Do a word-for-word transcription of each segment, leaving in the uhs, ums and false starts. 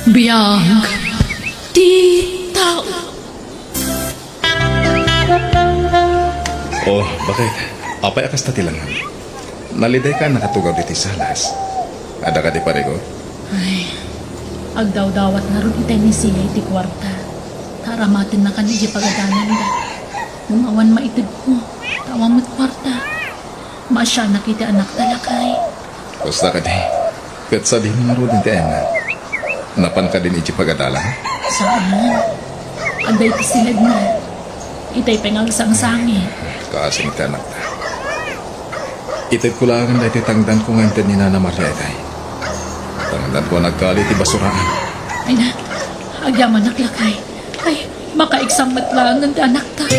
Biag ti tao. Oh, bakit? Apay a kasta ti langan? Naliday ka a nakatugaw ditoy salas. Adda kadi parigo? Ay, agdawdawat ngarud itay ni Sia iti kuarta. Ta aramatenna kano idiay pagadananda. Ngem awan maitedko, ta awan met kuarta. Maasianak iti anakta, lakay. Kasta kadi, ket sadino ngaruden ti ayanna? Napan kadin idiay pagadalan? Saan. Adda iti sinedna. Itay pay nga agsangsangit. Kaasing ti anakta. Itedko laengen daytoy tangdanko nga inted ni Nana Maria itay. Tangdanko a nagkali iti basuraan. Ay na, agyamanak, lakay. Ay, makaiksam met laengen ti anakta.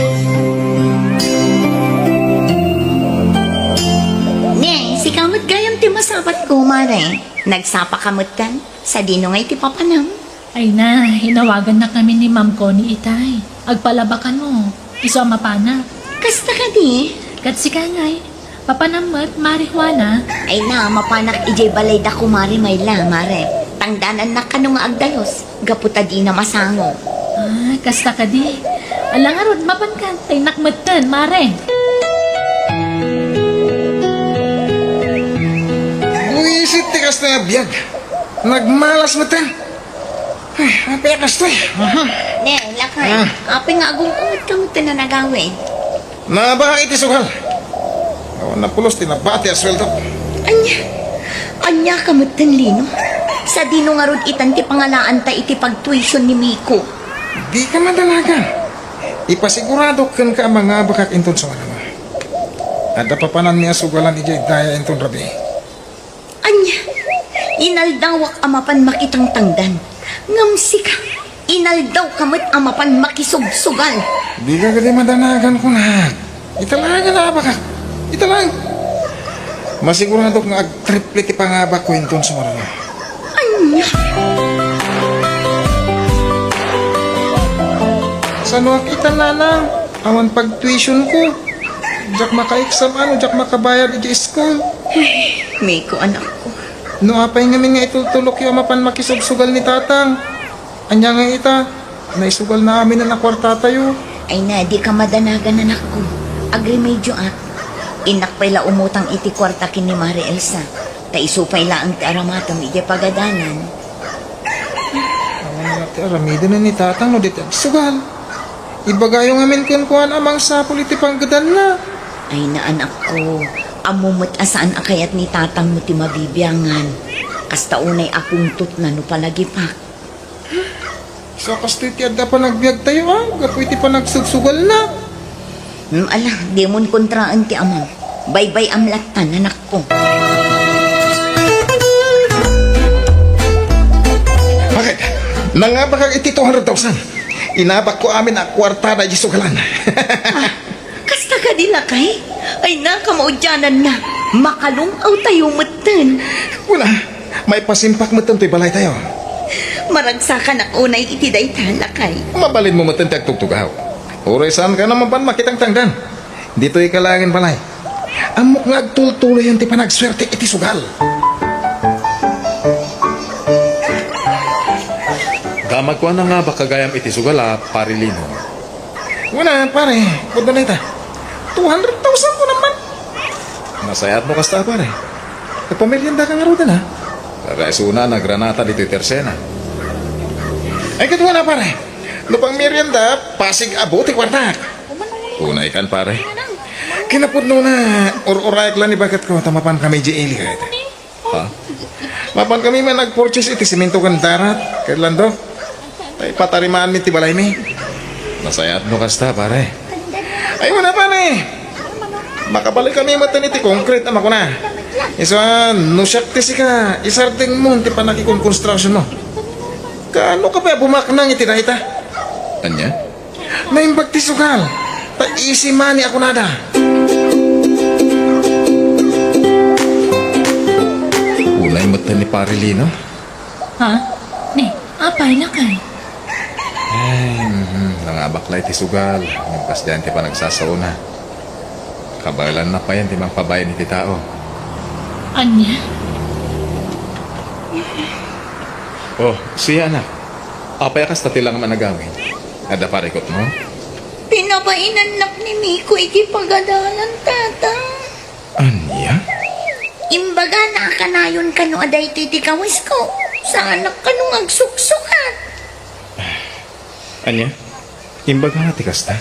Ne, sika met gayam ti masapatko, Mare. Nagsapaka metten? Sadino ngay ti papanam? Ay na, inawagannak ngamin ni Ma'am Connie itay. Agpalabakano, isu a mapanak. Kasta kadi? Ket sika ngay, papanam met, Mare Juana? Ay na, mapanak idiay balayda, Kumare Mayla, Mare. Tangdanannak kano nga agdayos, gapu ta dina masango. Ah, kasta kadi? Ala ngarud, mapanka, ta innak metten, Mare. Buisit ti kasta nga biag. Nagmalas metten. Ay, apay a kastoy? Aha. Ne, lakay. Ah. Apay nga agunggungetkametten a nagawid? Naabakak iti sugal. Awan napulos ti nabati a sueldo. Ania? Aniaka metten, Lino? Sadino ngarud itan ti pangalaanta iti pagtuition ni Miko? Dika madanagan. Ipasiguradok kenka a mangabakak inton sumarano. Adda papananmi a sugalan idiay daya inton rabii. Ania? Inaldawak a mapan makitangtangdan. Ngem sika, inaldawka met a mapan makisugsugal. Dika kadi madanagan, kunak. Ita laeng nga abakak. Ita laeng. Masiguradok nga agtriple ti pangabakko inton sumarano. Ania? Sanoak ita, nanang? Awan pagtuitionko. Diak makaiksam a no diak makabayad iti school. Miko, anakko. No apay ngamin nga itultulokyo a mapan makisugsugal ni tatang? Ania nga ita, naisugalna amin a kuartatayo. Ay na, dika madanagan, anakko. Agremedioak. Innak pay la umutang iti kuarta ken ni Mare Elsa. Ta isu pay laeng ti aramatem idiay pagadanan. Awan la ti aramiden ni tatang no di ti agsugal. Ibagayo ngamin kenkuana a mangsapul iti panggedanna. Ay na, anakko, ammo met a saan a kayat ni tatangmo ti mabibiangan. Kasta unay a pungtotna no palagipak. Sa kastoy ti adda panagbiagtayo, a, gapu iti panagsugsugalna. Hmm, ala, dimon kontraen ti amam. Baybay-am lattan, anakko. Bakit? Nangabakak iti two hundred thousand. Inabakko amin a kuartada idiay sugalan. Ah, kasta kadi, lakay? Ay na, kamaudiananna. Makalung-awtayo metten. Kuna, maipasimpak metten toy balaytayo. Maragsakanak unay iti dayta, lakay. Mabalinmo metten ti agtugtugaw. Uray saanka a mapan makitangtangdan. Ditoyka laengen balay. Ammok nga agtultuloyan ti panagsuerte iti sugal. Damagko a nangabak gayam iti sugal a, Pare Lino. Kuna, pare, pudno na ita. Two hundred thousand ko naman. Nasayaat no kasta, pare. Nagpamerienda ka ngaruden, ha? Para isuna a nagranata ditoy Tercena. Ay, ket kuna, pare. No pangmerienda, pasig abo ti kuartak. Unay kan, pare. Kinapudno na, ur-urayak la ni baketko ta mapan kami di ili kayta. Ha? Mapan kami man nag-purchase iti semento ken darat, ket landok. Tay patarimaanmi ti balaymi. Nasayaat no kasta, pare. Ay, wala, pare. Makabalik kami metten iti concrete a makuna. Isu a, no siak ti sika, isardengmon ti panakikonkonstruksionmo. Kaano ka pay a bumaknang iti dayta? Ania? Naimbag ti sugal. Ta easy money a kunada. Unay met ni Pare Lino. Ha? Ni, apay, lakay? Ay, mhm, nangabak la iti sugal. Ngem kasdiay ti panagsasaona. Kabaelanna payen ti mangpabain iti tao. Ania? Oh, siya, anak. Apay a kasta ti langam a nagawid? Adda parikutmo? Pinabainannak ni Miko iti pagadalan, Tata. Ania? Imbagana a kanayon kano a daytoy ti kawesko. Saanak kano nga agsuksukat. Ania? Imbagana ti kasta?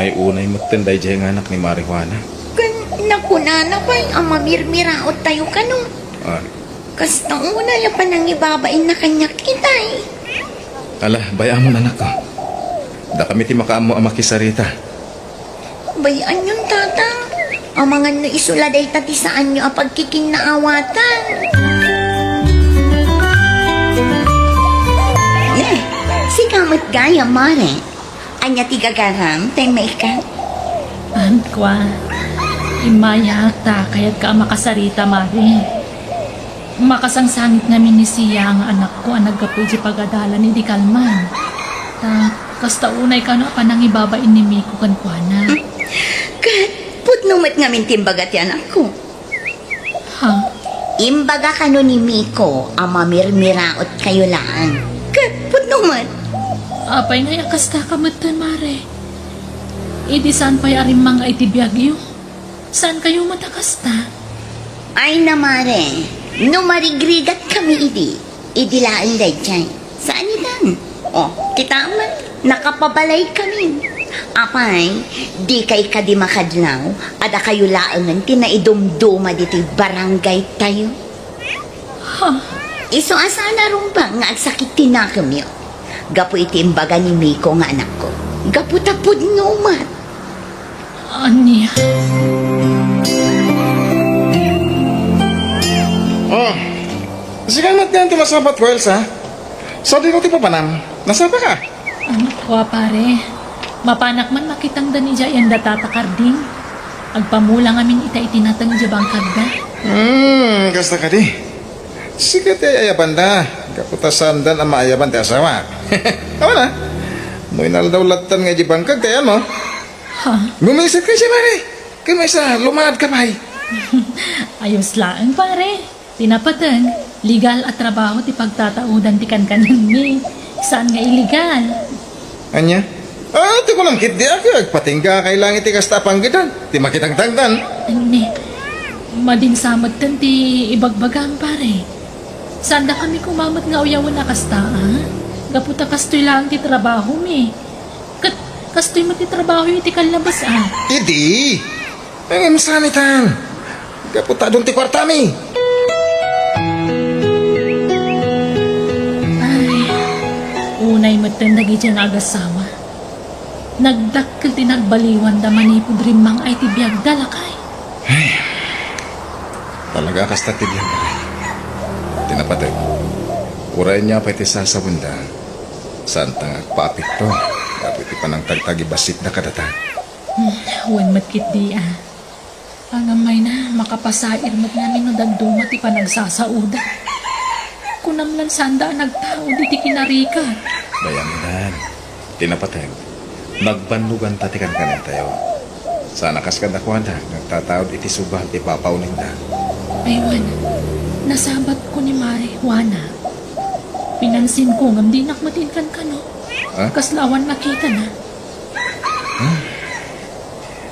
Ay, unay metten daydiay nga anak ni Mari Juana. Ken nakunana pay a mamirmiraottayo kano. Ah. Kasta unay a panangibabainna kaniak itay. Ala, bay-amon, anakko. Dakami ti makaammo a makisarita. Bay-anyon, Tata. Amangan no isu la dayta ti saanyo a pagkikinnaawatan. Ne, sika met gayam, Mare. Ania ti gagaram, tay maikkan? An, kua, immayak ta kayatka a makasarita, Mare. Makasangsangit ngamin ni Sia nga anakko a naggapu iti pagadalan idi kalman. Ta, kasta unay kano a panangibabain ni Miko kenkuana. Ket pudno met ngamin ti imbaga ti anakko. Ha? Imbaga kano ni Miko a mamirmiraot kayo laeng. Ket pudno met. Apay ngay a kasta ka metten, Mare? Idi saan pay a rimmang iti biagyo? Saan kayo met a kasta? Ay na, Mare, no marigrigat kami idi, idi laeng daydiay. Saan itan? O, kitaem, nakapabalay kami. Apay, di kay kadi makadlaw, adda kayo laengen ti naidumduma ditoy barangay tayo. Ha? Isu a saan a rumbeng nga agsakit ti nakemyo. Gapu iti imbaga ni Miko nga anakko. Gapu ta pudno met. Ania? Oh, sika met ti masabat, Wells, ha? Sadino ti papanam? Nasapa ka? Ano, kua, pare? Mapanak man makitangdan idiay anda Tata Carding. Agpamula ngamin ita iti nateng idiay bangkagda. Hmm, kasta kadi. Sika ti ayabanda. Gapu ta saandan a maayaban ti asawa. Awan a. No inaldaw lattan nga idiay bangkag, kaya mo? Ha? Gumisit ka siya, pare. Kaya may isa, lumaad ka, pay. Ayos laeng, pare. Ti napateg, legal a trabaho ti pagtataudan ti kankanenmi. Saan nga illegal? Ania? Ah, ti kunam ketdi a, agpatingga kay lang iti kasta a panggedan. Ti makitangtangdan. Ni, madin sa metten ti ibagbagam, pare. Saan dakami koma met nga uyawen a kasta, a? Gapu ta kastoy laeng ti trabahomi. Ket kastoy met ti trabahoyo iti kallabas, a? Idi! Ngem saan itan? Gapu ta adun ti kuartami. Ay, unay metten dagiti nga agasawa. Nagdakkel ti nagbaliwanda manipud rimmang-ay ti biagda, lakay. Ay, talaga a kasta ti biag, lakay. Ti napateg, uray ania pay ti sasawenda, saanta nga agpaapekto gapu iti panangtagtagibasitda kadata. Hmm, wen met ketdi, a. Ngem mayna, makapasair met ngamin no dadduma ti panagsasaoda. Kunam lan saanda a nagtaud iti kinarikat. Bay-am itan, ti napateg, nagbannoganta ti kankanentayo. Saan a kas kadakuada nga agtataud iti sugal ti papaunegda. Ay wen, nasabatko ni Mari Juana. Pinansinko ngem dinak met inkankano. Ha? Kasla awan nakitana.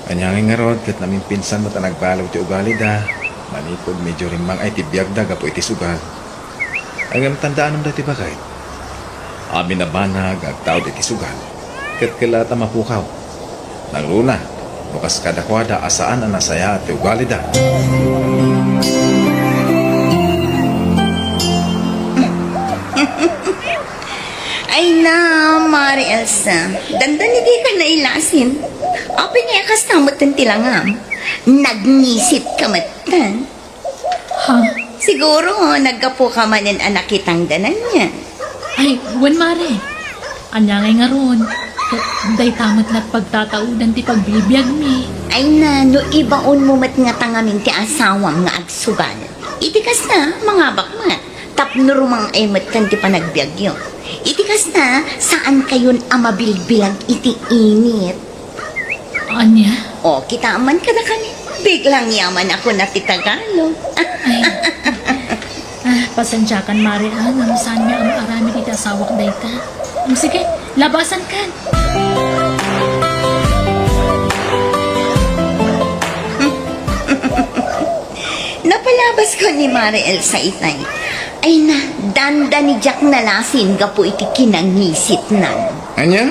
Ania ngay ngarud ket namimpinsan met a nagbaliw ti ugalida, manipud medyo rimmang-ay ti biagda gapu iti sugal. Ngem tandaanam daytoy, baket. Amin a banag nga agtaud iti sugal, ket kelatta a mapukaw. Nangruna, no kas kadakuada a saan a nasayaat ti ugalida. Ay na, Mari Elsa, dandani dika nailasin. Apay nga kasta metten ti langam? Nagngisit ka metten. Ha? Siguro, naggapu ka manen a nakitangdan ania. Ay, wen, Mare. Ania ngay ngarud? Dayta met la ti pagtataudan ti pagbibiagmi. Ay na, no ibaonmo met ngata ngamin ti asawam nga agsugal. Iti kasta, mangabak met. Tapno rumang-ay metten ti panagbiagyo. Iti kasta, saankayon a mabilbilag iti init. Ania? O, kitaem man kadakami. Biglang yaman a kuna ti Tagalog. Ay. Pasensiakan, Mare, a, ngem saan nga aramid iti asawak dayta. Mm, sige, labasankan. Napalabasko ni Mare Elsa itay. Ay na, dandani diak nalasin gapu iti kinangisitnan. Ania?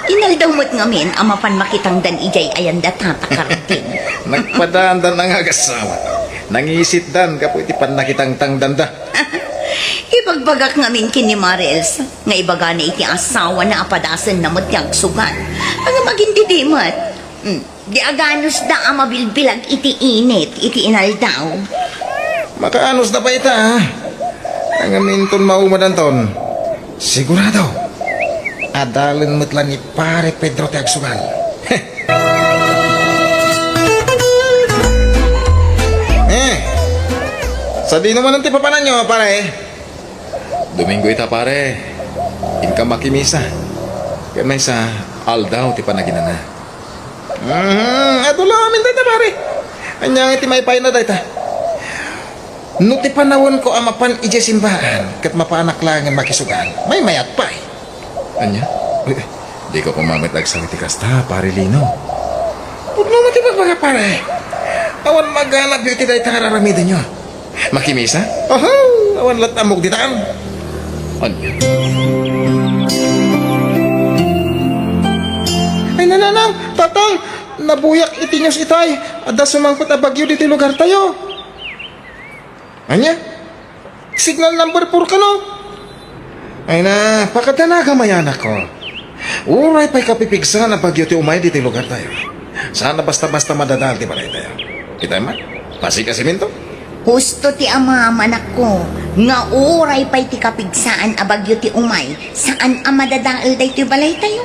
Inaldaw met ngamin a mapan makitangdan idiay ayanda, Tata Carding. Nagpadaandan nga agassawa. Nangisitdan gapu iti pannakitangtangdanda. Ibagbagak ngamin ken ni Mare Elsa nga ibagana iti asawana a padasenna met ti agsugal. Ngem agingga idi met. Mm. Di aganusda a mabilbilag iti init iti inaldaw. Makaanusda pay ita, a. Ngem inton maumadanton, sigurado, adalen met la ni Pare Pedro ti agsugal. Eh, sadino manen ti papananyo, pare? Domingo ita, pare. Inka makimisa. Ket maysa, aldaw ti panaginana. Mhm, adu la amin dayta, pare. Ania nga iti maipayna dayta? No ti panawenko a mapan idiay simbaan, ket mapanak laengen makisugal, maymayat pay. Ania? Eh, dika koma met agsaw iti kasta, Pare Lino. Pudno met ti bagbaga, pare. Awan maganabyo iti dayta nga ar-aramidenyo. Makimisa? Oho, awan la't ammok ditan. Ania? Ay, nanang, tatang, nabuyak iti news itay. Adda sumangpet a bagyo ditoy lugartayo. Ania? Signal number four kano? Ay na, pakadanagan, anakko. Uray pay kapipigsaan a bagyo ti umay ditoy lugartayo. Saan a basta-basta madadael ti balaytayo. Kita met? Pasikasimento? Husto ti amam, anakko, nga uray pay ti kapigsaan a bagyo ti umay, saan a madadael daytoy balaytayo.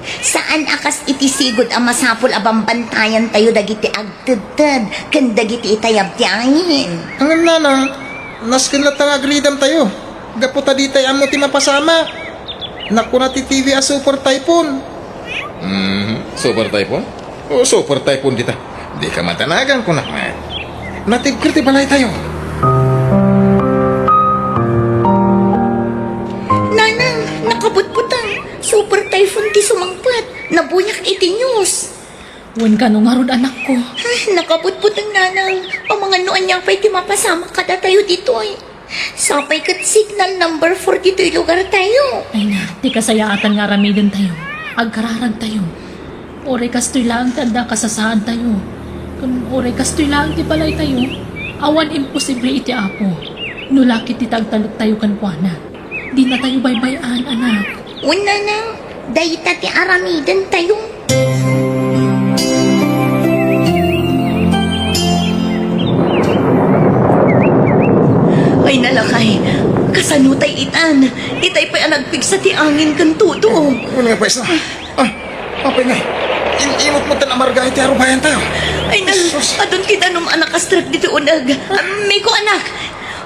Saan a kas iti sigud a masapul a bambantayantayo dagiti agtedted ken dagiti itayab ti angin. Ngem, nanang, nasken latta nga agridamtayo, gapu ta ditay ammo ti mapasamak. Nakuna ti T V a super typhoon. Mhm, super typhoon? O, super typhoon dita. Dika madanagan, kunak met. Natibker ti balaytayo. Nanang, nakabutbuteng. Super typhoon ti sumangpet. Nabuyak iti news. Wen kano ngarud, anakko? Ah, nakabutbuteng, nanang. Amangan no ania pay ti mapasamak kadatayo ditoy. Sapay ket signal number four ditoy lugartayo. Ay na, ti kasayaatan nga aramidentayo, agkararagtayo. Uray kastoy laeng ti adda kasasaadtayo. Ken uray kastoy laeng ti balaytayo, awan imposible iti Apo. No la ket ti tagtalektayo kenkuana. Dinatayo baybay-an, anak. Wen, nanang, dayta ti aramidentayo. Ay, nalakay, kasano tay itan? Itay pay a nagpigsa ti angin ken todo. Wen nga pay sa. Ah, apay ngay. In-imot met ta nga amarga iti arubayantayo. Ay na, Jesus. Adun ti danum a nakastrek ditoy uneg. Ah, Miko, anak,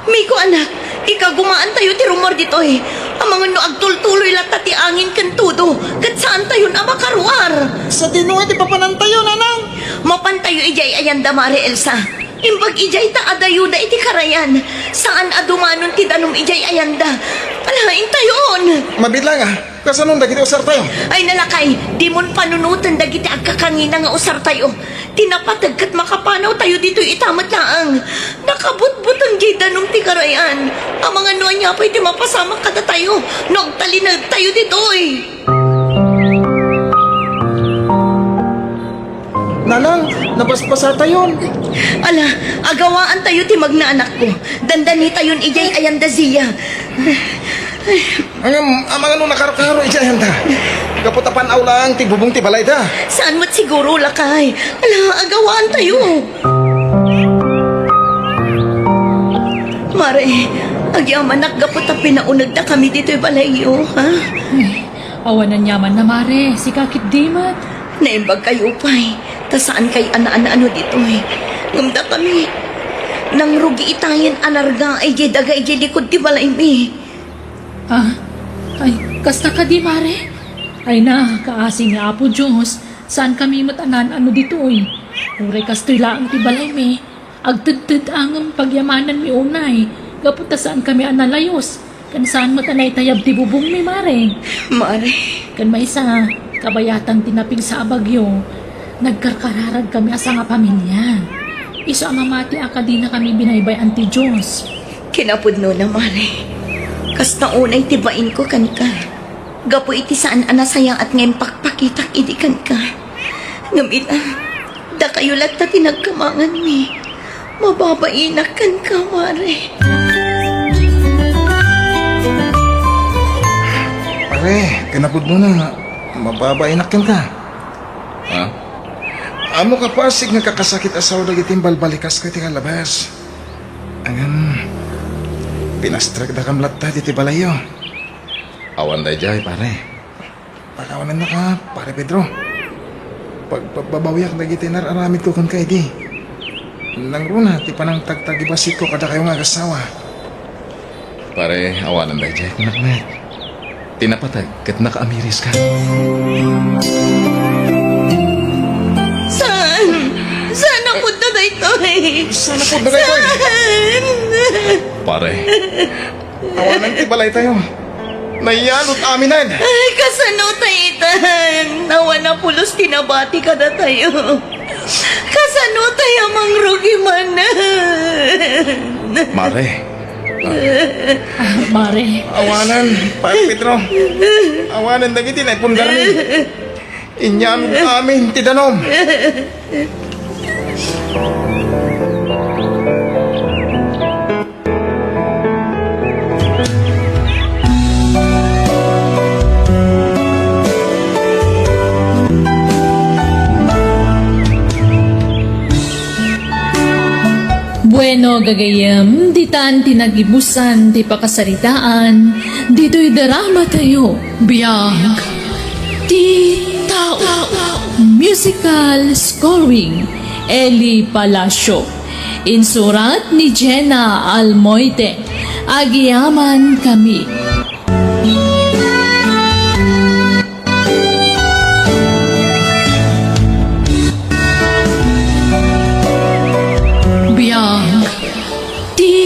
Miko, anak, ikagumaantayo ti rummuar ditoy. Amangan no agtultuloy latta ti angin ken todo, ket saantayon a makaruar. Sadino nga ti papanantayo, nanang? Mapantayo idiay ayanda, Mare Elsa. Imbag idiay ta adayoda iti karayan. Saan a dumanon ti danum idiay ayanda. Alaentayon. Mabiit laeng a. Kasanon dagiti usartayo? Ay, nalakay, dimon panunoten dagiti agkakangina nga usartayo. Ti napateg ket makapanawtayo ditoy ita met laeng. Nakabutbuteng diay danum ti karayan. Amangan no ania pay ti mapasamak kadatayo no agtalinegtayo ditoy. Nanang, nabasbasatayon. Ala, agawaantayo ti magna, anakko. Dandanitayon idiay ayanda, Zia. Ngem, amangan no nakarukaro idiay ayanda. Gapu ta pan-aw laeng ti bubong ti balayda. Saan met siguro, lakay. Ala, agawaantayo. Mare, agyamanak gapu ta pinaunegdakami ditoy balayyo, ha? Awan aniamanna, Mare. Sika ketdi met. Naimbagkayo pay, ta saankay a naan-ano ditoy. Ngem dakami, nangrugi itayen a nargaay diay daga idiay likud ti balaymi. Ah, ay, kasta kadi, Mare? Ay na, kaasi ni Apo Dios, saankami met a naan-ano ditoy. Uray kastoy laeng ti balaymi. Agtedted a ngem pagyamananmi unay, Gapu ta saan kami a nalayos, ken saan met a naitayab ti bubongmi, Mare. Mare. Ken maysa, kabayatan ti napigsa a bagyo, nagkarkararag kami a sangapamilia. Isu a mamati a kadina kami binaybay-an ti Dios. Kinapudnona, Mare. Kasta unay ti bainko kenka. Gapu iti saan a nasayaat nga impakpakitak idi kenka. Ngem ita, dakayo latta ti nagkamanganmi. Mababainak kenka, Mare. Pare, kinapudnona, mababainak kenka. Ha? Ammok a pasig nga kakasakit a sao dagiti imbalbalikasko iti kalabas. Ngem, pinastrekdakam latta ditoy balayyo. Awan daydiay, pare. Pakawanennaka, Pare Pedro. Pagpabbabawiak dagiti nar-aramidko kenka idi. Nangruna ti panangtagtagibasitko kadakayo nga agassawa. Pare, awanen daydiay, kunak met. Ti napateg ket nakaamiriska. Saan? Saan a pudno daytoy? Saan a pudno daytoy? Saan? Pare, awanen ti balaytayo. Nayanot aminen. Ay, kasano tay itan? Awan a pulos ti nabati kadatayo. Kasano tay a mangrugi manen? Mare. Ah, Mare. Awanen, Pare Pedro. Awanen dagiti naipundarmi. Inyam amin ti danum. Bueno, gagayyem, ditan ti nagibusan ti pakasaritaan ditoy drama tayo. Biag ti tao. Musical scoring, Eli Palacio. Insurat ni Jenna Almoite. Agiaman kami. Biag ti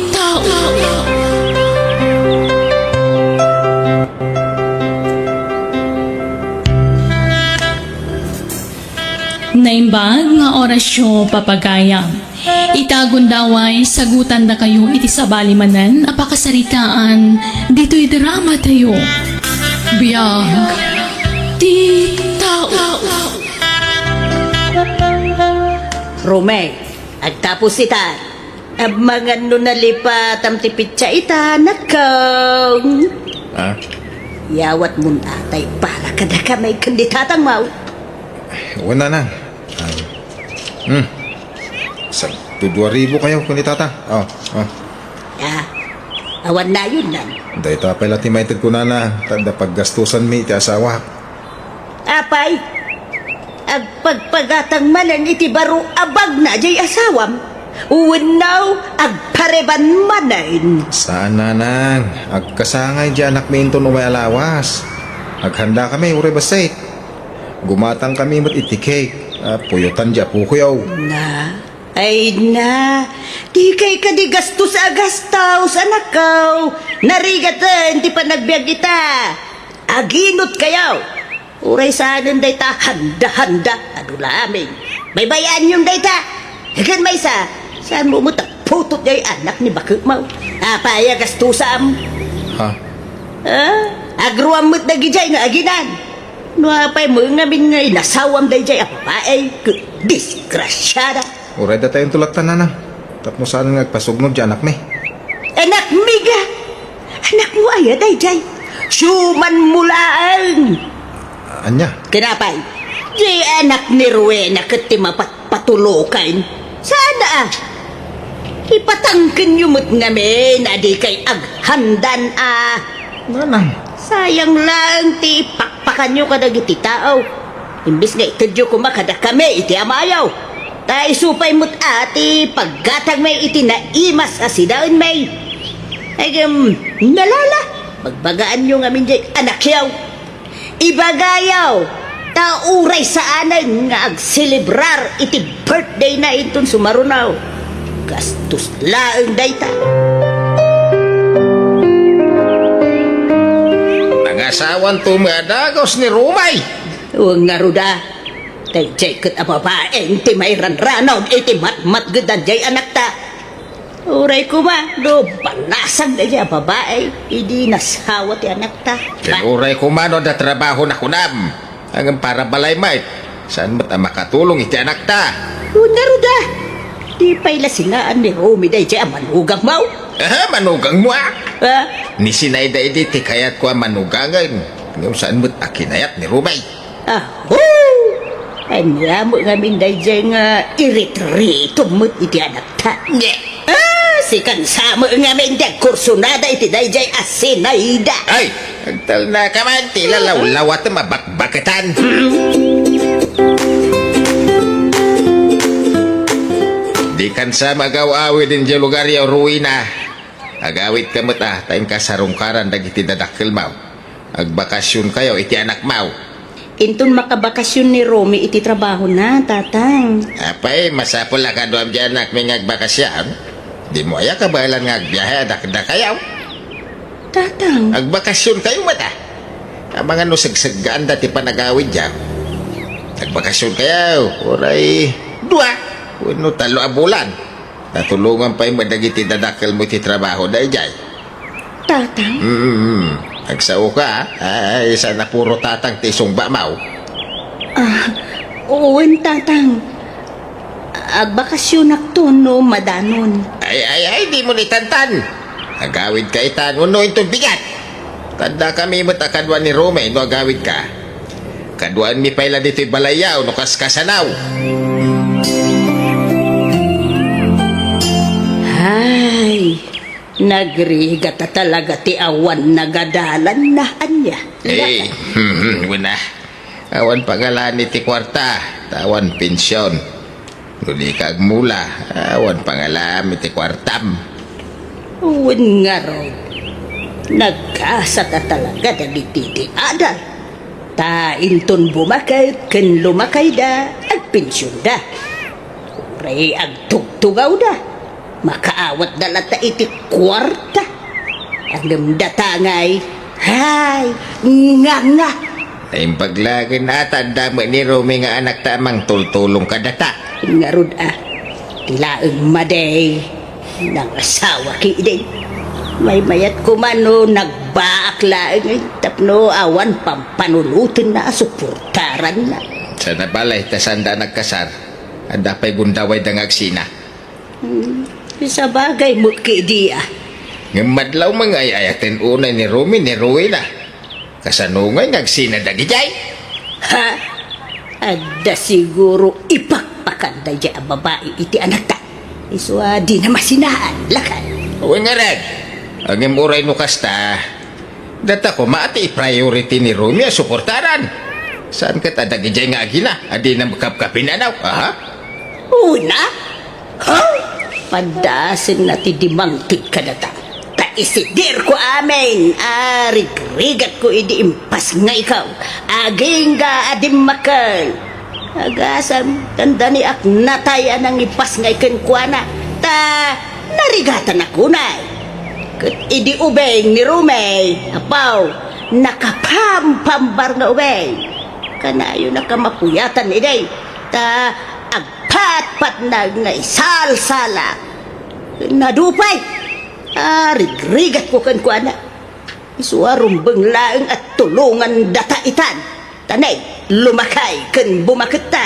tao. Naimbag nga orasyo, papagayam. Ita gundaway, sagutandakayo iti sabali manen a pakasaritaan ditoy drama tayo. Biag ti tao. Romel, agtapos ita. Amangan no nalipatam ti pitsa ita, anakko. Ah? Yawatmon a tay para kadakami ken ni tatangmo. Wen, nanang. Ah, hmm. Sagto dua ribu kayo ken ni tatang. Oh, oh. Ah, awan nayon nan. Dayta pay la ti maited ko, nanang, ta adda paggastusanmi iti asawak. Apay, agpagpagatang manen iti baro a bagna jay asawam? Wenno, agpareban manen? Saan, nanang. Agkasangay di anakmi inton umay a lawas. Aghanda kami uray bassit. Gumatang kami met iti cake a puyotan di apokoyo. Na, ay na, di kay kadi gastos a gastos, anakko. Narigaten ti panagbiag ita. Aginot kayo. Uray saanen dayta handa-handa, adu la amin. Baybay-anyon dayta. Ken maysa, saan mo met a putot jay anak ni baketmo? Apay a gastusam? Ha? Ah, agruam met dagijay nga aginan. No apay mo ngamin nga inasawam dayjay a babae, ket disgrasiada. Uray datayon tulaktan, nanang. Tapno saan nga agpasugnod ti anakmi. Anakmi nga? Anakmo aya dayjay? Siumanmo laeng. Ania? Ken apay, di anak ni Rowena ket ti mapatpatuloken? Saan a? Ipatangkenyo met ngamin a dikay aghandan a. Nanang. Sayang laeng ti pakpakanyo kadagiti tao. Imbes nga itedyo koma kadakami iti amayo. Ta isu pay met a ti paggatangmi iti naimas a sidaenmi. Ay, ngem, nalala, bagbagaanyo ngamin jay anakyo. Ibagayo, ta uray saanen nga agselebrar iti birthday na inton sumaruno. Gastos laeng dayta. Asawanto met a dagus ni Romay. Wen ngarud a, daydiay ket a babaeng ti mairanranon iti matmatgedan diay anakta. Uray koma no balasag daydiay a babai idi nasawa ti anakta. Ken uray koma no adda trabahona kunam. Ngem para balay met, saan met a makatulong iti anakta. Wen ngarud a, di pay la sinaan ni Romy daydiay a manugangmo? Aha, manugangmo a? Ha? Ni sinayda idi ti kayatko a manugangen. Ngem saan met a kinayat ni Romay. Aho! Ania met ngamin daydiay nga iritiritom met iti anakta? Nye! Ah, sikan sa met ngamin ti agkursunada iti daydiay a sinayda. Ay! Agtalnaka man ti lalawlawatem a bakbaketan. Dikan sa met agaw-awid idiay lugaryo a ruina. Agawidka met a, ta inka sarungkaran dagiti dadakkelmo. Agbakasionkayo iti anakmo. Inton makabakasion ni Romy iti trabahona, Tatang. Apay, masapul a kaduam diay anakmi nga agbakasion? Dimo aya kabaelan nga agbiahe a dakdakayo? Tatang. Agbakasionkayo met a. Amangan no segseggaanda ti panagawidyo. Agbakasionkayo, uray dua wenno tallo a bulan. Natulongan pay met dagiti dadakkelmo iti trabaho daydiay. Tatang? Mm, mm. Agsaoka, a. Ay, saan a puro tatang ti isungbamo. Ah, wen, Tatang. Agbakasionakto no madanon. Ay, ay, ay, dimo ni tantan. Agawidka itan wenno inton bigat. Tandakami met a kadua ni Romy no agawidka. Kaduaenmi pay la ditoy balayyo no kaskasano. Ay, nagrigat a talaga ti awan nagadalanna, ania? Eh, hmm, hmm, wen a. Awan pangalaami ti kuarta, ta awan pension. No dika agmula, awan pangalaami ti kuartam. Wen ngarud, nagkasat a talaga dagiti ti adal. Ta inton bumaket ken lumakayda, agpensionda. Uray agtugtugawda, makaawatda latta iti kuarta. Ngem data ngay, hay, nga, nga. Naimbag laeng a ta adda met ni Romy nga anakta a mangtultulong kadata. Ngarud a, ti laeng madi, nangasawaki idi. Maymayat koma no nagbaak laeng tapno awan pampanunotenna a suportaranna. Saan a balay ta saanda a nagkasar. Adda pay gundawayda nga agsina. Hmm, sabagay met kadi a. Ngem madlaw nga ay-ayaten unay ni Romy ni Rowena. Kasano ngay nga agsina dagidiay? Ha? Adda siguro ipakpakan daydiay a babai iti anakta. Isu a dina masinaan, lakay. Wen ngarud. Ngem uray no kasta, data koma ti priority ni Romy a suportaran. Saan ket a dagidiay nga agina a dina makapkapinanaw, aha? Una? Ha? Padasenna ti dimangted kadata. Ta isidirko amin a rigrigatko idi impasngayko. Agingga a dimmakkel. Agasam, dandaniak natay a nangipasngay kenkuana. Ta narigatanak unay. Ket idi ubing ni Romy, apaw, nakapampambar nga ubing. Kanayon a kamapuyatan idi. Ta agpatpatnag nga isalsalak. Nadupay! A, rigrigatko kenkuana. Isu a rumbeng laeng a tulongan data itan. Taneg, lumakay ken bumaketta.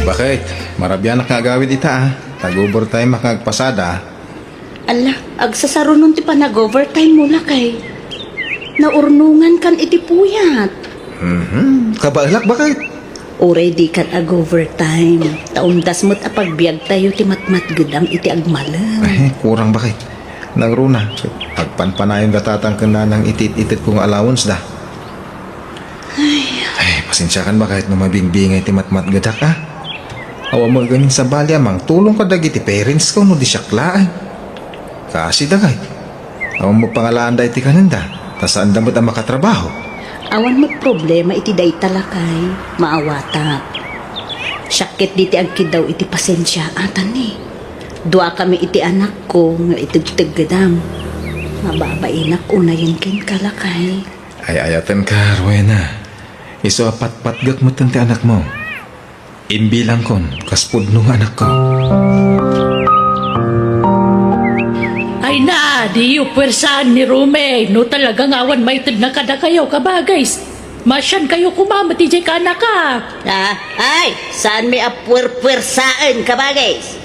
Bakit? Marabianak nga agawid ita, a. Tag-overtime ak nga agpasada. Ala, agsasarunon ti panag-overtime mo, lakay. Naurnongan kan iti puyat. Mhm. Kabaelak, bakit? Uray di kan ag-overtime. Ta umdas met a pagbiagtayo ti matmatgedam iti agmalem. Ay, kurang, bakit? Nangruna, agpanpanayon da tatang ken nanang iti it-itetko nga allowance da. Ay. Ay, pasensiakan, bakit, no mabingbingay ti matmatgedak, a? Awan mo ganin sabali a mangtulong kadagiti parents ko no di siak laeng. Kasi dagay. Awan mo pangalaanda iti kanenda, ta saanda met a makatrabaho. Awan met problema iti dayta, lakay. Maawatak. Siak ket diti agkiddaw iti pasensia, atan ni. Duakami iti anakko nga itegteggedam. Mababainak unayen kenka, lakay. Ay-ayatenka, Rowena. Isu a patpatgek metten ti anakmo. Imbilangkon kas pudno nga anakko. Ay na, diyo puwersaen ni Rome. No talaga nga awan maitedna kadakayo, kabagays, masiankayo koma met idiay kanaka. Ah, ay, saanmi a puwerpuwersaen, kabagays.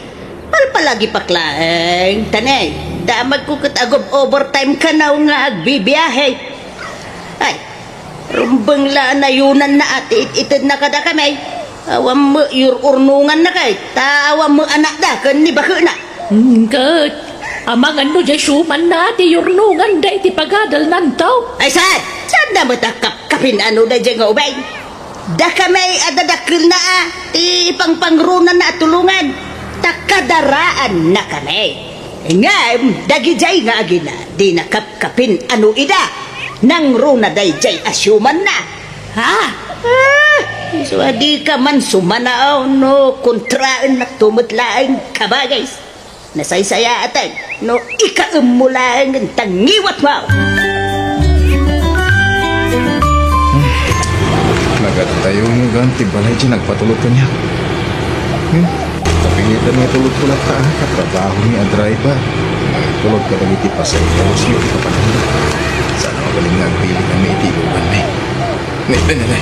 Palpalagipak laeng, tanay. Damagko ket agob-overtime kano nga agbibiahe. Ay, rumbeng la a nayunanna a ti it-itedna kadakami. Awan met yur-urnonganna kay, ta awan met anakda ken ni bakena. Hmm, ket, amangan no diay siumanna ti yurnonganda iti pagadalnanto. Ay, saan? Saanna met a kapkapin-ano daydiay nga ubing? Dakami a dadakkelna a ti pangpangronanna a tulongan, ta kadaraannakami. Ngem dagidiay nga agina, dina kapkapin-ano ida, nangruna daydiay a siumanna. Ha? Ah, isu a dika man sumanao no kontraennakto met laeng, kabagays. Nasaysayaaten no ikaemmo laengen ta ngiwatmo. Nagatayo nga gaan ti balay ti nagpatulod kaniak. Hmm? Kapingitan nga tulodko latta, ah, katrabahomi a driver. Tulod kadagiti pasaheros nga iti kapananda. Sana mabalin nga agpili kami iti iluganmi. Ne, ne, ne, ne.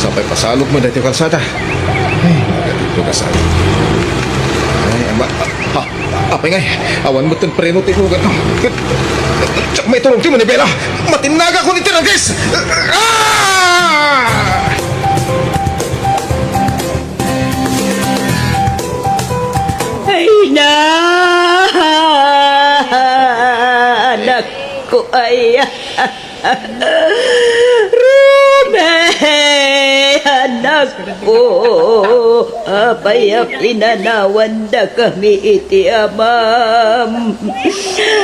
Sapay pasalog mo daytoy kalsada. Ay, nagatid ko kasal. Ay, ama, ah, ah, apay ngay, awan mo ton preno ti lugar. Diak maitulong ti manibela. Matinnaga ko ni Tiragis. Ah! Ay, na! Anak ko, ay. Ruby, anakko, apay a pinanawandakami iti amam?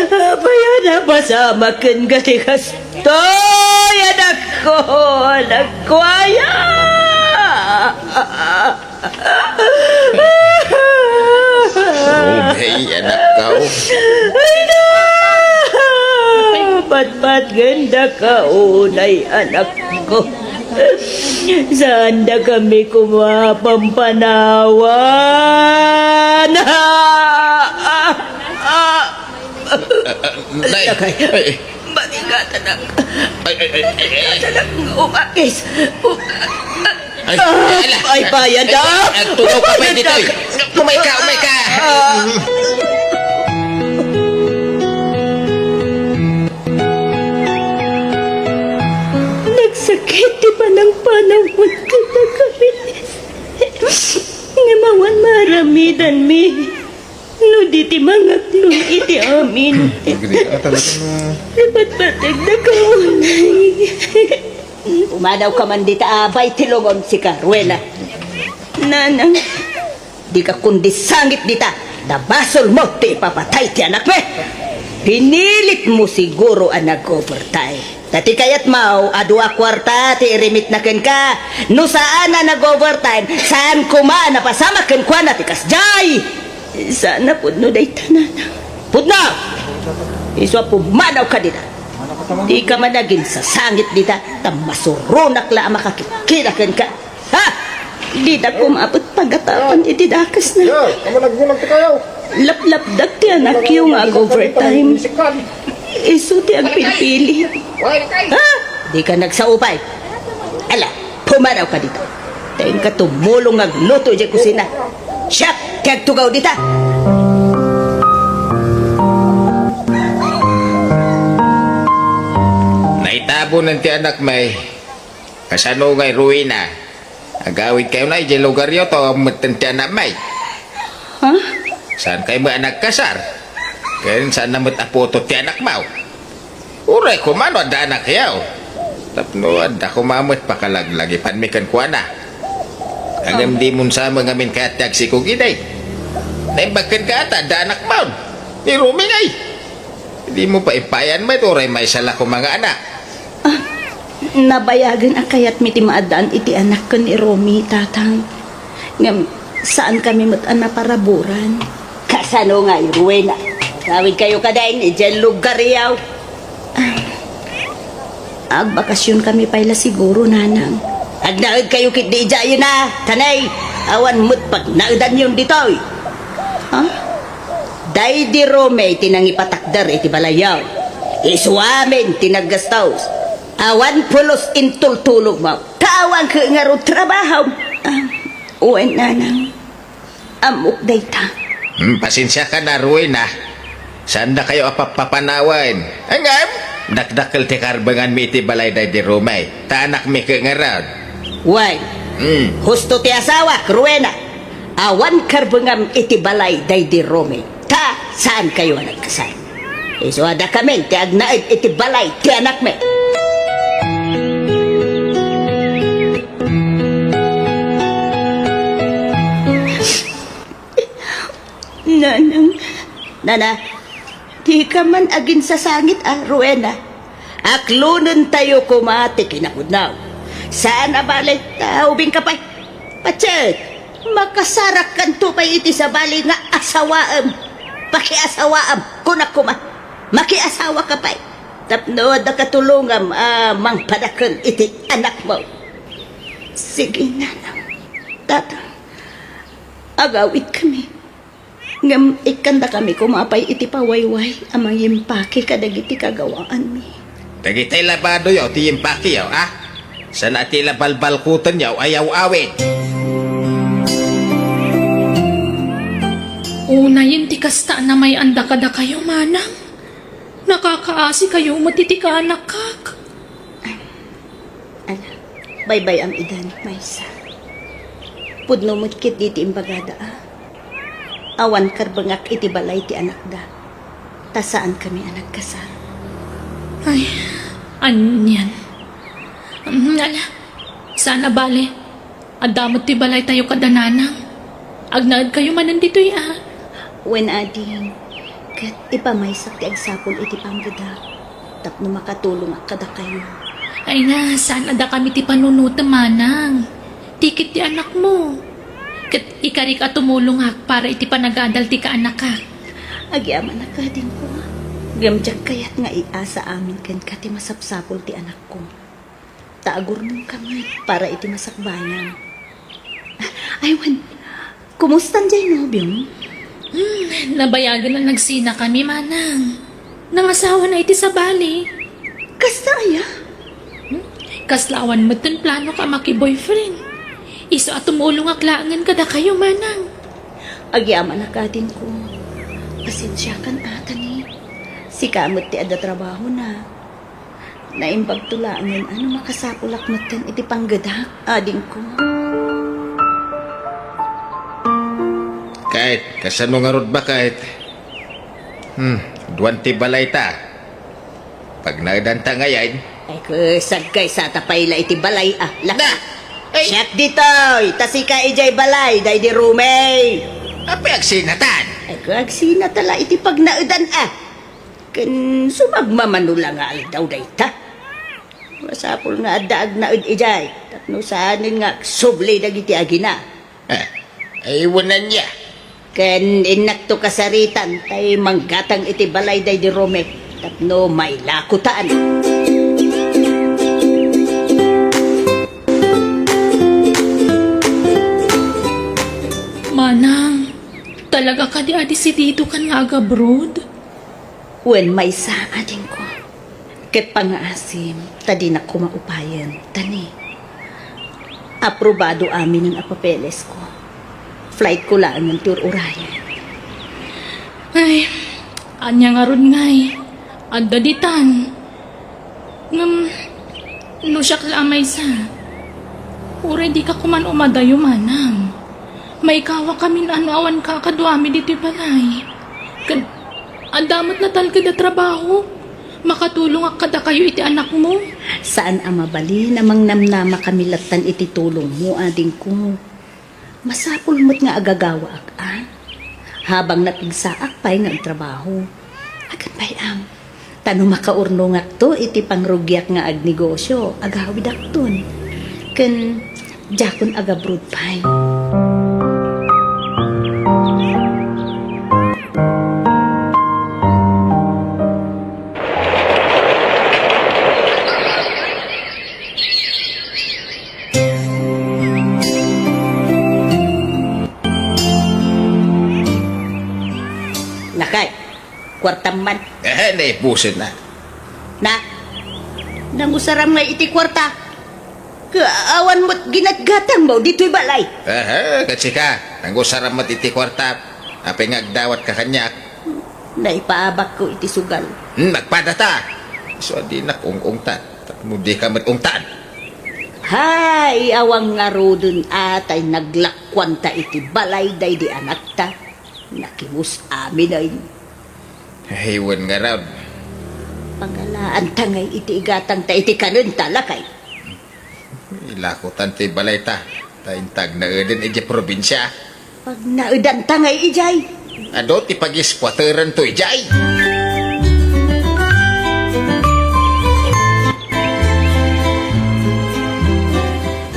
Apay a napasamak ken ti kastoy, anakko, anakko aya? Rubey, anakko. Ay, na! Patpatgenda ka unay, anakko. Saandakami koma pampanawan. Ah, ah, ah. Ah, ah, nay. Lakay. Ay, ay. Balikat, anak. Ay, ay, ay, ay, ay. Balikat, anak. Umakis. U- Ay, Ah, ala. Ay, bayan da. Ay, ay, tumaw ka pa ditoy. Umayka, umayka. Ah. Nagsakit ti panangpanaw ket kadakami. Ngem awan maaramidanmi. No di ti mangaklon iti amin. Agri ka talaga na. Napatpateg da ka unay. Pumanaw ka man dita, abay ti lungon sika, Rowena. Nanang. Di ka kundi sangit dita. Nabasol mo ti ipapatay ti anakmi. Pinilit mo siguro a nag-overtime. Ta ti kayat mo, adu a kuarta ti irimitna kenka. No saan a nag-overtime, saan koma a napasamak kenkuana ti kasdiay. Saan a pudno dayta, nanang. Pudno! Isu a pumanaw ka dita. Di ka man aginsasangit dita, ta masuronak la a makakitkita kenka. Ha? Dita koma met pagatapan iti dakesna. Yo, kamo naggulag ti kayo. Laplapdak ti anakyo nga ag-overtime. Isu ti agpilpili. Ha? Di ka nagsaupay. Ala, pumanaw ka dita. Ta inka tumulong nga agluto idiay kusina. Siak ti agtugaw dita. Naitabonen ti anakmi. Kasano ngay, Rowena? Agawidkayo na idiay lugaryo, ta awan metten ti anakmi. Ha? Saankayo met a nagkasar? Ken saanna met a putot ti anakmo? Uray koma no adda anakyo. Tapno adda koma met pakalaglagipanmi kenkuana. Ngem dimon sa met ngamin kayat ti agsikog idi. Naimbag kenka ta adda anakmo. Ni Rumi ngay. Dimo paipayan met uray maysa la koma nga anak. Ah, nabayagen a kayatmi ti maaddaan iti anak ken ni Romy, Tatang. Ngem saankami met a naparaburan. Ket Sano ngay, Rowena? Agawid kayo kadin, idiay lugar yaw. Ah, agbakasyon kami pay la siguro, nanang. Agnaed kayo ket di idiay na, tanay. Awan met pagnaedanyon ditoy. Ha? Daydi Rome ti nangipatakder iti balayyo. Isu amin ti naggastos. Awan pulos intultulogmo. Ta awan ket ngarud trabahom. Ah, wen, nanang. Ammok dayta. Hmm, pasensiakan a, Rowena. Saandakayo a pappapanawen. Ngem, dakdakkel ti karbenganmi iti balay daydi Rome. Ta anakmi ket ngarud. Wen. Hmm. Husto ti asawak, Rowena. Awan karbengam iti balay daydi Rome. Ta saankayo a nagkasar. Isu a dakamin ti agnaed iti balay ti anakmi. Nanang. Nana, dika man aginsasangit a, Rowena. Aklonentayo koma ti kinapudno. Saan a bale, ta ubingka pay. Patse, makasarakkanto pay iti sabali nga asawaem. Pakiasawaem, kunak koma. Makiasawaka pay. Tapno adda katulongam a mangpadakkel iti anakmo. Sige, nanang. Tata, agawidkami. Ngem ikkandakami koma pay iti pawayway a mangimpaki kadagiti kagawaanmi. Dagiti labadoyo ti impakiyo, a? Saan a ti la balbalkutenyo a yaw-awid? Unayen ti kasta a namay-anda kadakayo, manang. Nakakaasikayo met iti kaanakak. Ala, baybay-am idan, maysa. Pudno met ketdi ti imbagada, a. Awan karbengak iti balay ti anakda. Ta saankami a nagkasar. Ay, anian. Mm, ala, saan a bale. Adda met ti balaytayo kada nanang. Agnaedkayo manen ditoy, a? Wen, ading. Ket ipamaysak ti agsapul iti panggedak tapno makatulongak kadakayo. Ay na, saan a dakami ti panunotem, manang. Ti ket ti anakmo. Ket ikarik a tumulongak para iti panagadal ti kaanakak. Agyamanak, adingko. Ngem diak kayat nga iasa amin kenka ti masapsapul ti anakko. Ta agurnongka met para iti masakbayan. Ay, wen, kumusta diay nobiom? Hmm, nabayagen a nagsinakami, manang. Nangasawana iti sabali. Kasta aya? Hmm? Kasla awan met ti planok a maki-boyfriend. Isu a tumulongak laengen kadakayo, manang. Agyamanak, adingko. Pasensiakan, a, ta ni. Sika met ti adda trabahona. Naimbagto laengen a no makasapulak metten iti panggedak, adingko. Ket, kasano ngarud, baket? Hmm, duan ti balayta. Pagnaedanta ngayen. Ay, ket, sagkaysata pay la iti balay, a. La. Na! Ay! Siak ditoy, ta sika idiay balay, daydi Rome. Apay agsinatan? Ay, ket, agsinata la iti pagnaedan, a. Ken sumagmamano la nga aldaw dayta. Masapul nga adda agnaed idiay, tapno saanen nga agsubli dagiti agina. Ah, ay, wen ania. Ken innakto kasaritan tay manggatang iti balay daydi Rome, tapno mailakutan. Manang, talaga kadi a desididokan nga agabroad? Wen, maysa, adingko. Ket pangngaasim, ta dinak koma upayen, ta ni, aprobado aminen a papelesko. Flightko laengen ti ur-urayen. Ay, ania ngarud ngay? Adda ditan. Ngem, no siak la a maysa, uray dika koman umadayo, manang. Maikawakamin a no awanka a kaduami ditoy balay. Ken, adda met natalked a trabaho. Makatulongak kadakayo iti anakmo. Saan a mabalin a mangnamnamakami lattan iti tulongmo, adingko. Masapul met nga agagawaak, a? Habang napigsaak pay nga agtrabaho. Agan pay, am. Ta no makaurnongakto iti pangrugiak nga agnegosio, agawidakton. Ken diakon agabroad pay. Lakay, kuartam man. Eh, naipusen na. Na, nangusaram ngay iti kuarta. Ka-, awan met ginatgatangmo ditoy balay. Aha, ket sika, nangusaram met iti kuarta. Apay nga agdawatka kaniak? Naipaabakko iti sugal. Hmm, nagpadata. Isu a dinak ung-ungtan. Tapno dika met ungtan. Hay, awan ngaruden a tay naglakkuanta iti balay daydi anakta. Nakimus aminen. Ay, wen ngarud. Pangalaanta ngay iti igatangta iti kanenta, lakay. Ilakotan ti balayta, ta inta agnaeden idiay probinsia. Pagnaedanta ngay idiay. Adu ti pagiskuateranto idiay.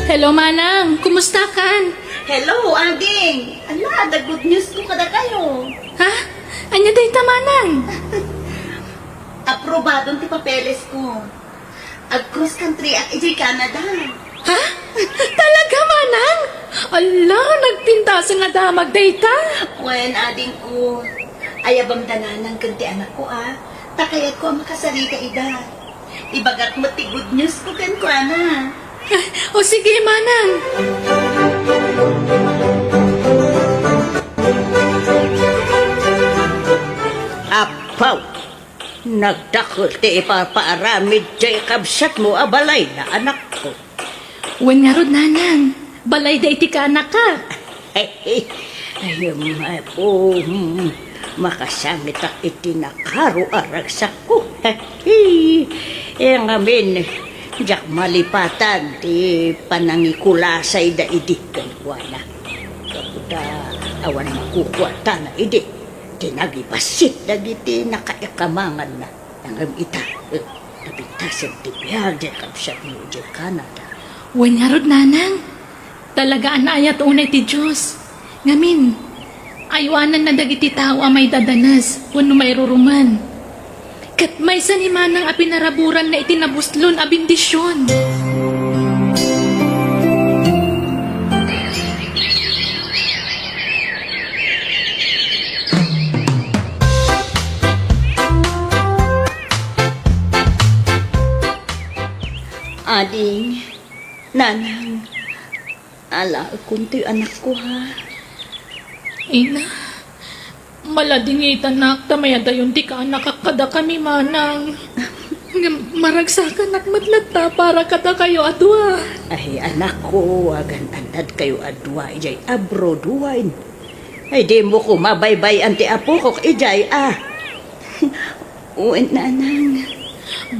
Hello, Manang. Kumusta kan? Hello, Ading. Ala, adda good news ko kadakayo. Ha? Ania dayta, Manang? Aprobadon ti papeles ko. Ag-cross country ak idiay Canada. Ha? Talaga, Manang? Ala, nagpintas nga damag dayta. Wen, adingko. Ayabamda nanang ken ti anakko, a. Ta kayatko a makasarita ida. Ibagak met ti good news ko kenkuana. O sige, Manang. Apaw! Nagdakkel ti ipapaaramid ti kabsatmo a balay na anakko. Wen ngarud, Nanang, balayda iti kanaka. Ay, um, makasangitak iti nakaro a ragsakko. Eh, ngamin, diak malipatan ti panangikulasayda idi kenkuana. Gapu ta awan makukuatana idi ti nagibassit dagiti nakaikamanganna. Ngem ita, eh, napintasen ti biag diay kabsatmo idiay Canada. Wen ngarud, Nanang, talaga a naayat unay ti Dios. Ngamin, aywananna dagiti tao a maidadanes wenno mairurumen. Ket maysa ni Manang a pinaraburanna iti nabuslon a bendision. Ading, Nanang, alaekon toy anakko, ha? Ina, maladingitanak ta mayadayon ti kaanakak kadakami, Manang. Ngem maragsakanak met latta para kadakayo a dua. Ay, anakko, agan-annadkayo a dua idiay abroad, wen. Ay, dimo koma baybay-an ti apokok idiay, a. Wen, Nanang.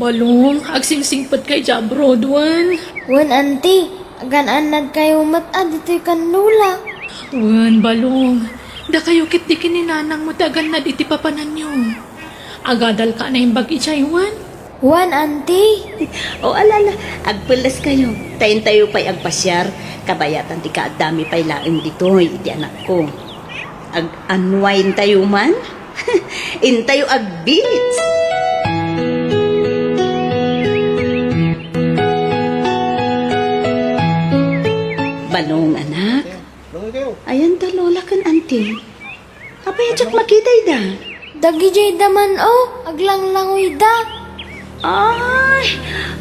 Balong, agsingsingpetka idiay abroad, wen. Wen, Auntie, agan-annadkayo met a ditoy kan Lola. Wen, Balong, dakayo ketdi ken ni Nanangmo ti agannad iti papananyo. Agadalka a naimbag idiay, wen? Wen, Auntie. O, ala, ala, agpelleskayo. Ta intayo pay agpasiar, kabayatan ti kaaddami pay laeng ditoy iti anakko. Ag-unwind tayo man? Intayo ag-beach. Balong, anak. Ayan da Lola ken Auntie. Apay a diak makita ida? Dagijayda man, o, aglanglangoyda. Ay,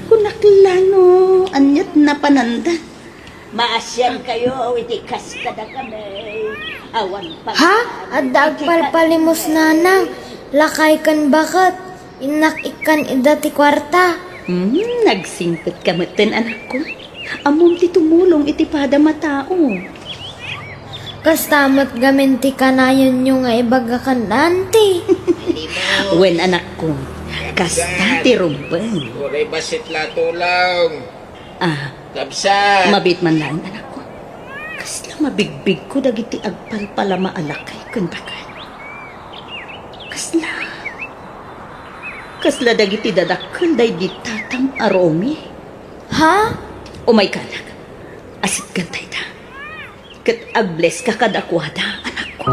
kunak la no, aniat napananda. Maasiar kayo iti kas kadakami. Awan pag- Ha? Adda agpalpalimos, Nanang. Lakay ken baket. Innak ikkan ida ti kuarta. Hmm, nagsingpet ka metten, anakko. Ammom ti tumulong iti padam a tao. Kasta met gamin ti kanayonyo nga ibaga ken Auntie. Wen, anakko, kasta ti rumbeng. Uray bassit la tulong. Ah, kabsat. Mabiit man laeng, anakko. Kasla mabigbigko dagiti agpalpalama a lakay ken baket. Kasla, kasla dagiti dadakkel daydi tatam a Romy. Ha? Umayka, anak. Asitganta ida. Ket agblesska kadakuada, anakko.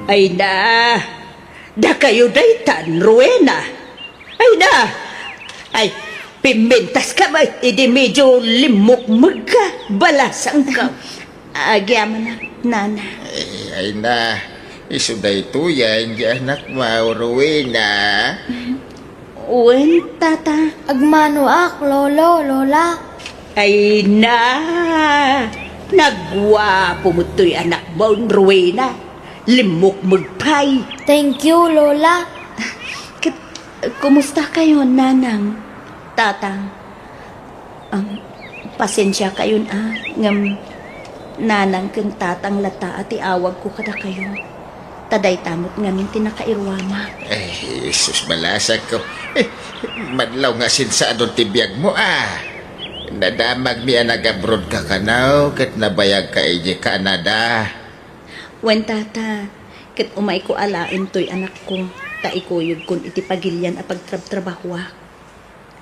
Ay na, dakayo daytan, Rowena. Ay na! Ay, pimintas ka ba? Idi medyo limmukmeg ka, balasang ka. Agyamanak, nana. Ay na, isu daytoyen ti anakmo, Rowena. Wen, Tata. Agmanoak, Lolo, Lola. Ay na, nagguapo met toy anakmo, Rowena. Limmukmeg pay. Thank you, Lola. Ket, kumusta kayo, Nanang, Tatang? Am, pasensia kayon a, ngem nanang ken tatang latta a ti awagko kadakayo. Ta dayta met ngamin ti nakairuamak. Ay, sus, balasangko. Eh, madlaw nga sinsaadon ti biagmo a. Nadamagmi a nag-abroad ka kano, ket nabayagka idiay Canada. Wen, Tata, ket umayko alaen toy anakko, ta ikuyogkon iti pagilian a pagtrabtrabahoak.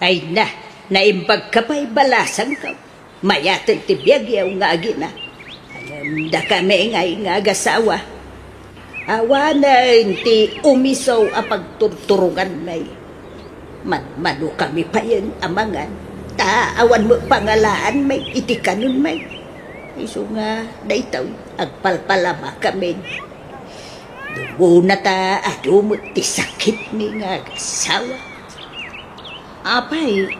Ay na, naimbagka pay, balasangko. Mayat ti biagyo nga agina. Ngem dakami ngay nga agasawa, awanen ti umiso a pagturturonganmi. Manmanokami payen a mangan, ta awan met pangalaanmi iti kanonmi. Isu nga daytoy, agpalpalabakamin. Dumuna ta adu met ti sakitmi nga agasawa. Apay,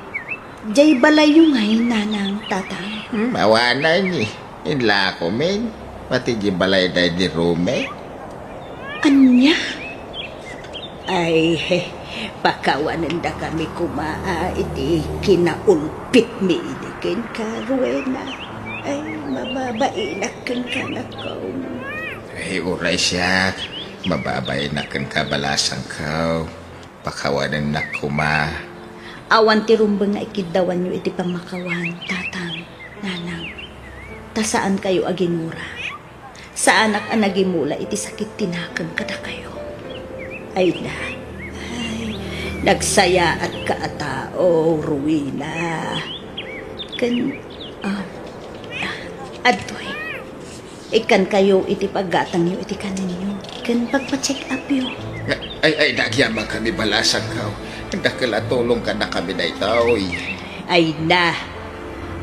diay balayyo ngay, Nanang, Tatang? Hmm, awanen, eh. Inlakomin. Pati diay balay daydi Rome. Ania? Ay, he, pakawanendakami koma, ah, iti kinaulpitmi idi kenka, Rowena. Ay, mababainak kenka, anakko. Ay, uray siak. Mababainak kenka, balasangko. Pakawanennak koma. Awan ti rumbeng nga ikiddawanyo iti pammakawan, Tatang, Nanang. Ta saankayo a ginura. Saanak a nagimula iti sakit ti nakem kadakayo. Ay na. Ay, nagsayaatka a tao, Rowena. Ken, ah, adtoy. Ikkankayo iti paggatangyo iti kanenyo ken pagpa-check-upyo. Ay, ay, nagyamankami, balasangko. Dakkel a tulong kadakami daytoy. Ay na,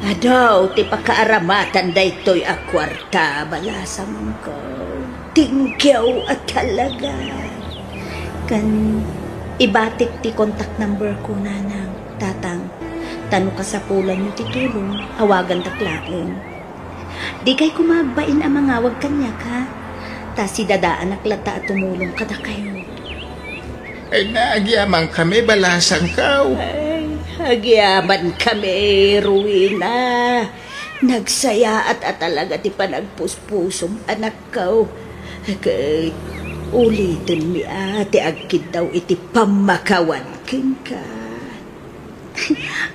adu ti pakaaramatan daytoy a kuarta, balasangko. Thank you a talaga. Ken ibatik ti contact number ko, Nanang, Tatang. Ta no kasapulanyo ti tulong, awagandak laeng. Dikay koma agbain a mangawag kaniak, ha? Ta sidadaanak latta a tumulong kadakayo. Ay, nagyamankami, balasangko. Ay, agyamankami, Rowena. Nagsayaat a talaga ti panagpuspusom, anakko. Ket ulitenmi a ti agkiddaw iti pammakawan kenka.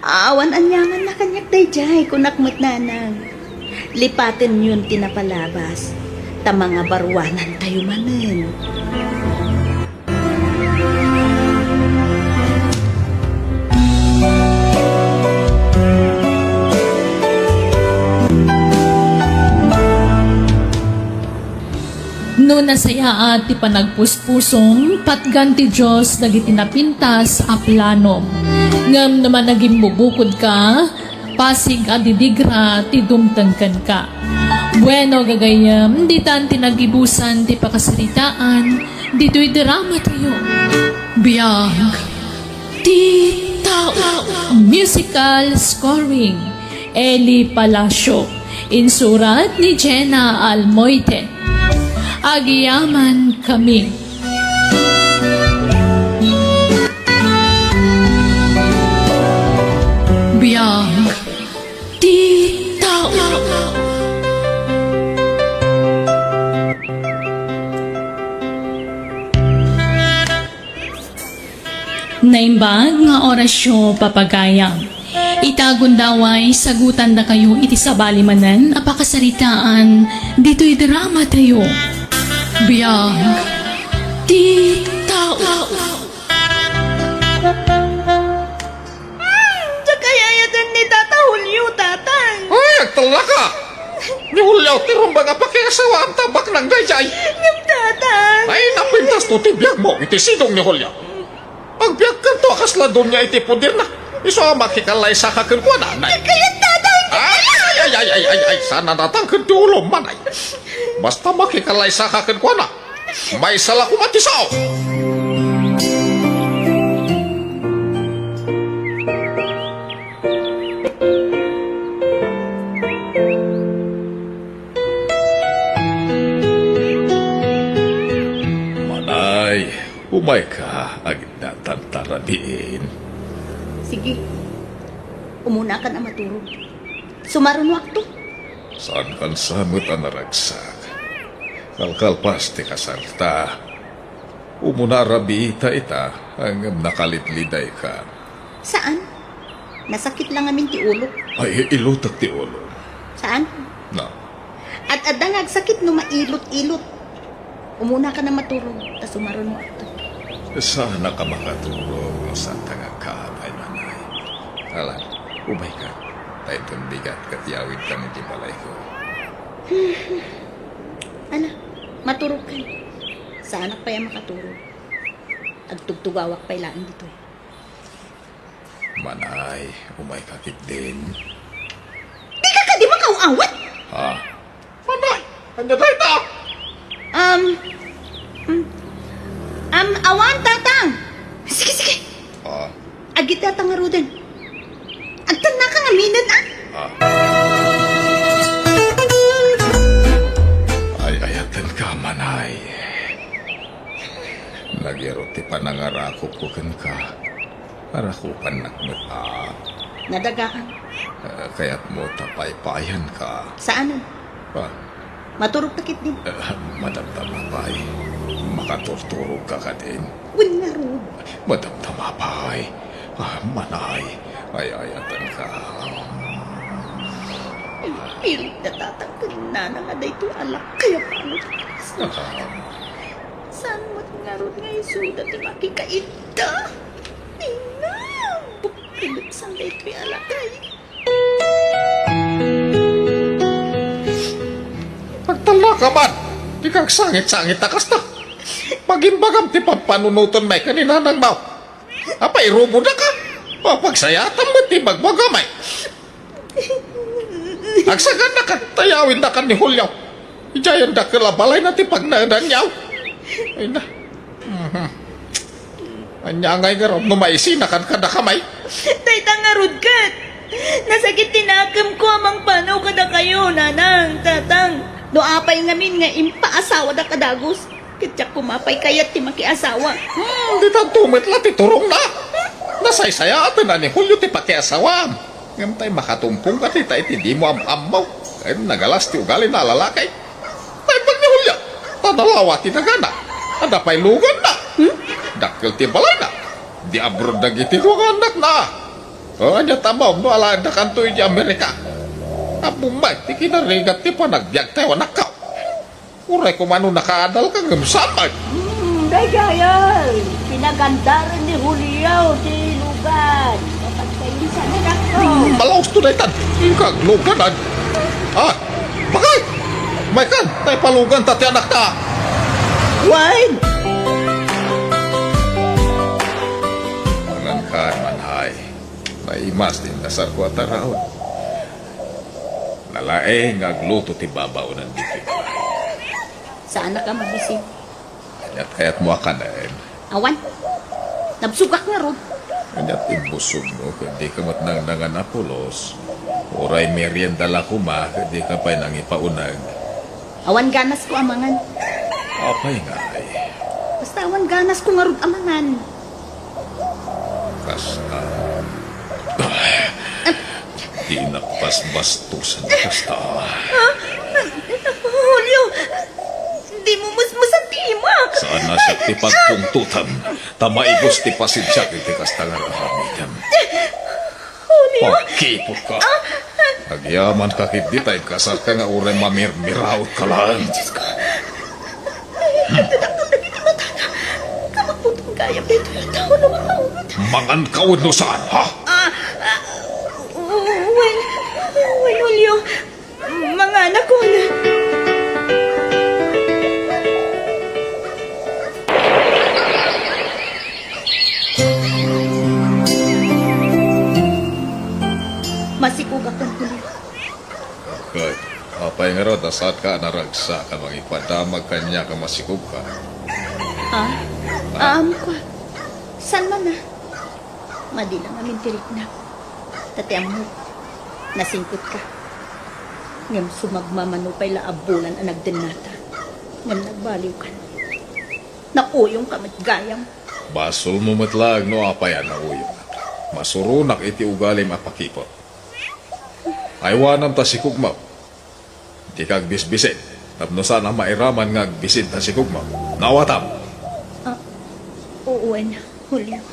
Awan aniamanna kaniak daydiay, kunak met, Nanang. Lipatenyon ti napalabas, ta mangabaruanantayo manen. No nasayaat ti panagpuspusom, patgan ti Dios dagiti napintas a planom. Ngem no managimbubukodka, pasig a didigra ti dumteng kenka. Bueno, gagayyem, ditan ti nagibusan ti pakasaritaan ditoy drama tayo. Biag ti tao. Musical scoring, Eli Palacio. Insurat ni Jenna Almoite. Agyamankami. Biag ti tao. Naimbag nga orasyo, papagayam. Ita gundaway, sagutandakayo iti sabali manen a pakasaritaan ditoy drama tayo. Biag ti tao. Diak ay-ayaten ni Tata Julio, Tatang. Ay, agtellaka! Ni Julio ti rumbeng a pakiasawaam ta baknang daydiay. Ngem, Tatang. Ay, napintasto ti biagmo iti sidong ni Julio. Agbiagkanto a kasla donia iti poderna. Isu a makikalaysaka kenkuana, nay. Kayat, Tatang! Ay, ay, Ay, ay, ay, ay, ay, saan a natangked ti ulom, Manay. Basta makikalaysaka kenkuana, maysa la koma ti sao. Manay, umayka, agidnatan ta rabiin. Sige. Umunakan a maturog. Sumarunoakto. Saankan sa met a naragsak. Kalkalpas ti kasarta. Umuna a rabiita ita, ngem nakalidlidayka. Saan? Nasakit la ngamin ti ulok. Ay, ilutek ti ulo. Saan? Na. Ad-adda nga agsakit no mailot-ilot. Umunakan a maturog, ta sumarunoakto. Saanka a makaturog no saanta nga agkaamay, Manay. Ala, umayka. Ta inton bigat ket yawidkan iti balayko. Ala, maturogkan. Saanak pay a makaturog. Agtugtugawak pay laeng ditoy. Manay, umayka ketdin. Dika kadi makaaw-awat? Ha? Manay, ania dayta? Um, um, um, awan, Tatang. Sige, sige. Ah. Agidnata ngaruden. Agtannaka ngaminen, ah. Ah. Ay, ayatenka, Manay. Nagyaro ti panangarakupko kenka. Arakupannak met a. Nadagaan. Eh, kayatmo ta paypayanka. Saanen? Ah. Maturogta ketdin. Eh, madamdama pay. Makaturturogka kadin. Wen ngarud. Madamdama pay. Ah, Manay. Ay-ayatenka. Pilit na tatangken nana nga daytoy a lakay a panod. Ah. Saan met ngarud nga isuda ti makikaidda? Ina, bukkelek san daytoy a lakay. Agtallaka man, dika agsangit-sangit a kasta. Pagimbagam ti pampanunoten may ken ni nanangmo. Apay, irubodaka? Papagsayaatam met ti ibagbagam ay. Agsaganakan, ta yawidnakan ni Julio. Idiay dakkel a balayna ti pagnaedanyo. Ay na. Mhm. Ania ngay ngarud no maisinakan kadakami? Dayta ngarud ket. Nasakit ti nakemko a mangpanaw kadakayo, nanang, tatang. No apay ngamin nga impaasawada kadagus. Ket diak koma pay kayat ti makiasawa. Hmm, ditanto met la ti turongna. Nasaysayaatenna ni Julio ti pakiasawaam. Ngem tay makatumpongka dita iti dimo am-ammo. Ken nagalas ti ugalina a lalaki. Naimbag ni Julio, ta nalawa ti nagana. Adda pay luganna. Hmm? Dakkel ti balayna. Di abroad dagiti dua nga annakna. O, ania ta maam no alaendakanto iti Amerika? Ammom met ti kinarigat ti panagbiagtayo, anakko. Uray koma no nakaadalka ngem saan met. Hmm, daydiay, pinagandaren ni Julio ti lugan. Mapagkainsan, anakko. Hmm, malaus to daytan. Inka agluganan. Ah, bakit? Maykan, tay paluganta ti anakta. Wen! Mangan ka, Manay. Naimas ti indasarko a taraon. Nalaing nga agluto ti babaonan ditoy. Saanak a mabisin. Aniat kayatmo a kanen? Awan. Nabsogak ngarud. Aniat imbusogmo ket dika met nangnangan a pulos? Uray merienda la koma ket dika pay nangipauneg. Awan ganasko a mangan. Apay ngay? Basta awan ganasko ngarud a mangan. Kasta. Ah, dinak basbastosan kasta. Ah, Julio, dimo musmusan ti imak. Saan a siak ti pagpungtotan, ta maibus ti pasensiak iti kasta nga aramidem. Julio. Pagkiputka. Agyamanka ketdi ta inkasarka nga uray mamirmiraotka laeng. Diosko. Ay, agdadakkel dagiti matana. Kamakputong gayam daytoy a tao no makaunot. Manganka wenno saan, ha? Ah, ah, wen, wen, Julio. Manganakon. Masikogak, Julio. Ay ngarud, a saanka a naragsak a mangipadamag kaniak a masikogka? Ah? Ah, amko. Saan man a? Madi lang amin ti riknak. Ta ti ammok, nasingpetka. Ngem sumagmamano pay la a bulan a nagdennata. Ngem nagbaliwkan. Nauyongka met gayam. Basolmo met laeng no apay a nauyongak. Masuronak iti ugalim a pakiput. Aywanam ta sikogmak. Dika agbisbisin, tapno saan a mairaman nga agbisin ta sikogmak. Naawatam? Ah, wen, Julio.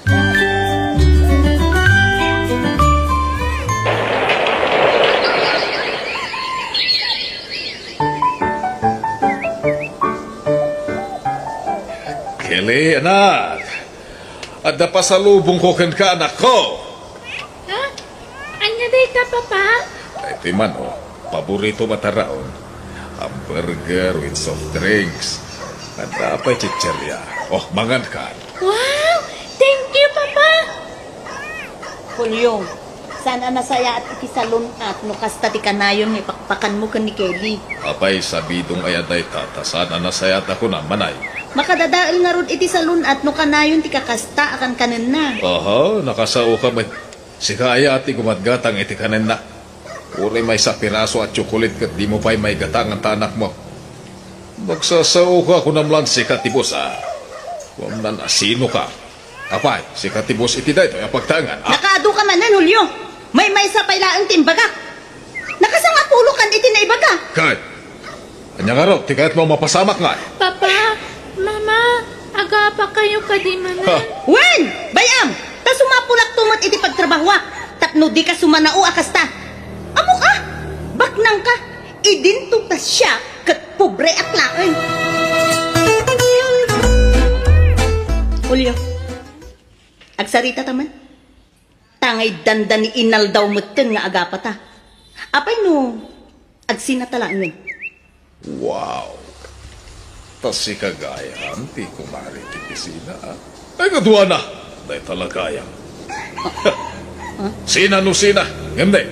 Kelly, anak! Adda pasalubongko kenka, anakko! Ha? Ania dayta, Papa? Daytoy man, o. Paborito met a raon. Hamburger with soft drinks. Adda pay chicheria. O, mangankan. Wow! Thank you, Papa! Julio, saan a nasayaat iti salun-at no kasta ti kanayon nga ipakpakanmo ken ni Kelly? Apay, sabidong aya dayta, ta saan a nasayaat a kunam, manay. Makadadael ngarud iti salun-at no kanayon ti kakasta a kankanenna. Aha, nakasaoka met. Sika aya ti gumatgatang iti kanenna. Uray maysa a piraso a tsokolit ket dimo pay maigatangan ta anakmo. Nagsasaoka, kunam lan sika ti boss, a. Kunam lan a sinoka. Apay, sika ti boss iti daytoy a pagtaengan, a? Nakaadu ka manen, Julio. Maymaysa pay laeng ti imbagak. Nakasangapulokan iti naibaga. Ket, ania ngarud ti kayatmo a mapasamak ngay? Papa, Mama, agapakayo kadi manen? Ha? Wen! Bay-am! Ta sumapulakto met iti pagtrabahoak tapno dika sumanao a kasta. Ammok a, baknangka, idinto ta siak ket pobreak laeng. Julio, agsaritata man. Ta ngay dandani inaldaw metten nga agapata. Apay no agsinata laengen? Wow! Ta sika gayam ti kumare ti pisina, a? Ay, kaduana! Dayta la gayam. Ah? Sina no sina? Ngem ne,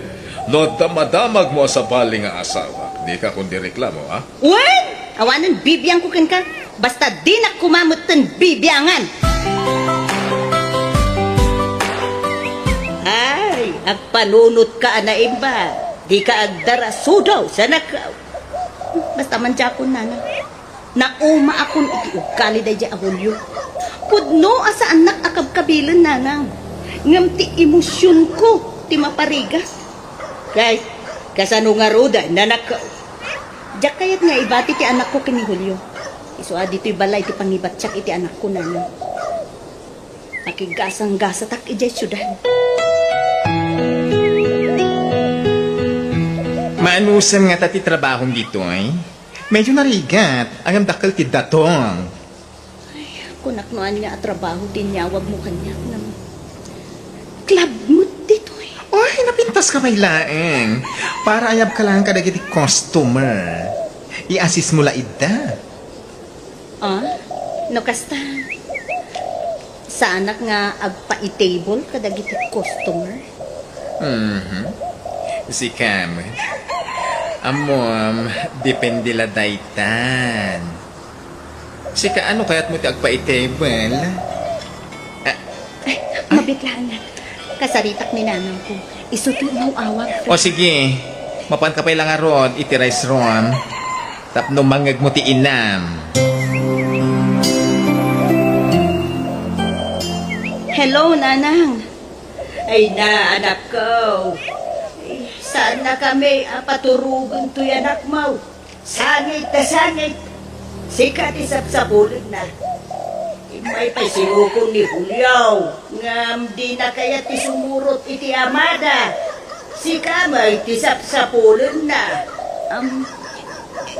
no adda madamagmo a sabali nga asawa, dika kundi reklamo, a? Wen! Awanen bibiangko kenka. Basta dinak koma metten bibiangan. Ay, agpanunotka a naimbag. Dika agdarasudaw, sanakaw. Basta man diakon, nanang. Naumaakon iti ugali daydiay a Julio. Pudno a saannak a kabkabilen, nanang. Ngem ti emosionko ti maparigat. Kay, kasano ngaruden, nanakaw? Diak kayat nga ibati ti anakko ken ni Julio. Isu a ditoy balay ti pangibatiak iti anakko, nanang. Makigasanggasatak idiay siudad. Maanusem ngata ti trabahom ditoy? Medyo narigat, ngem dakkel ti datong. Ay, kunak no ania a trabaho ti inyawagmo kaniak, ngem club met ditoy. Oy, napintaska pay laeng. Para ayabka laeng kadagiti customer. I-assist mo la ida. Ah, no kasta, saanak nga agpaitable kadagiti customer? Mhm. Sika met. Ammom, depende la daytan. Sika, ano kayatmo ti agpaitable? Ah. Ay, mabitlaan na. Kasaritak ni nanangko. Isu ti umaw-awag. O sige, mapanka pay la ngarud iti restroom tapno mangngegmo ti inam. Hello, nanang. Ay na, anakko. Saannakami a paturogen toy anakmo. Sangit ta sangit. Sika ti sapsapulenna. Immay pay sinukon ni Julio, ngem dina kayat ti sumurot iti amada. Sika met ti sapsapulenna. Am,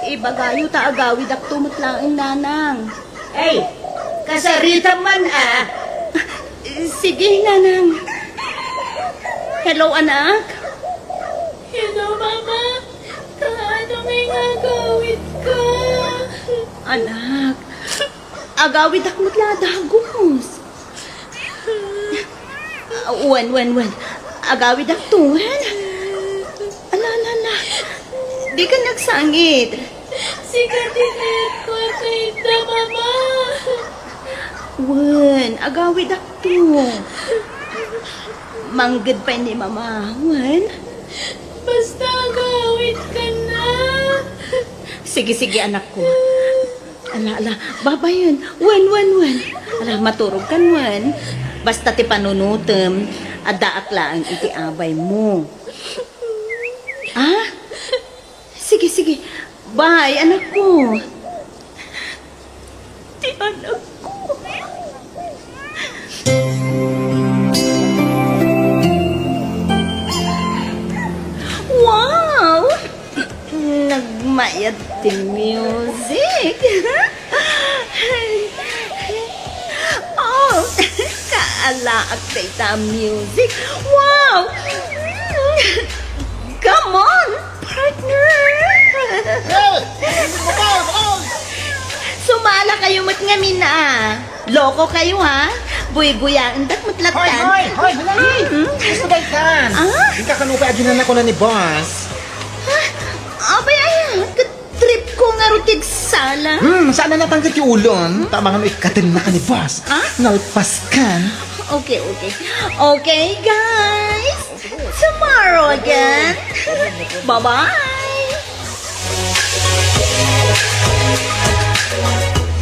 ibagayo ta agawidakto met laeng, nanang. Ay, kasaritam man, a. Sige, nanang. Hello, anak. Hello, Mama. Kaano ngay nga agawidka? Anak, agawidak met la a dagus. Ah, wen, wen, wen. Agawidakto, wen. Ala, ala, ala. Dika nagsangit. Sika ti niyat ko a kayatda, Mama. Wen, agawidakto. Mangged pay ni Mama, wen? Basta agawidka na. Sige, sige, anakko. Ala, ala, babayen. Wen, wen, wen. Ala, maturogkan, wen. Basta ti panunotem, addaak laeng iti abaymo. Ah? Sige, sige. Bye, anakko. Ti anakko. Wow! Nagmayat ti music. Oh, kaalaak dayta music. Wow! Come on, partner! Hey! Hindi mo ba? Oy! Sumala kayo met ngamin, ah. Loko kayo, ha? Buy-buyaendak met latta. Hoy, hoy, hoy, halali! Mm. Gusto ba ikan? Ah? Ikaw, kano pa aginan ako na ni boss? Ah, abay, ay, trip ko nga rutig sala. Hmm, saan na natangkit yung ulon? Tama nga no ikatin na ka ni boss. Ah? Nalpas kan. Okay, okay. Okay, guys. Tomorrow again. Bye-bye.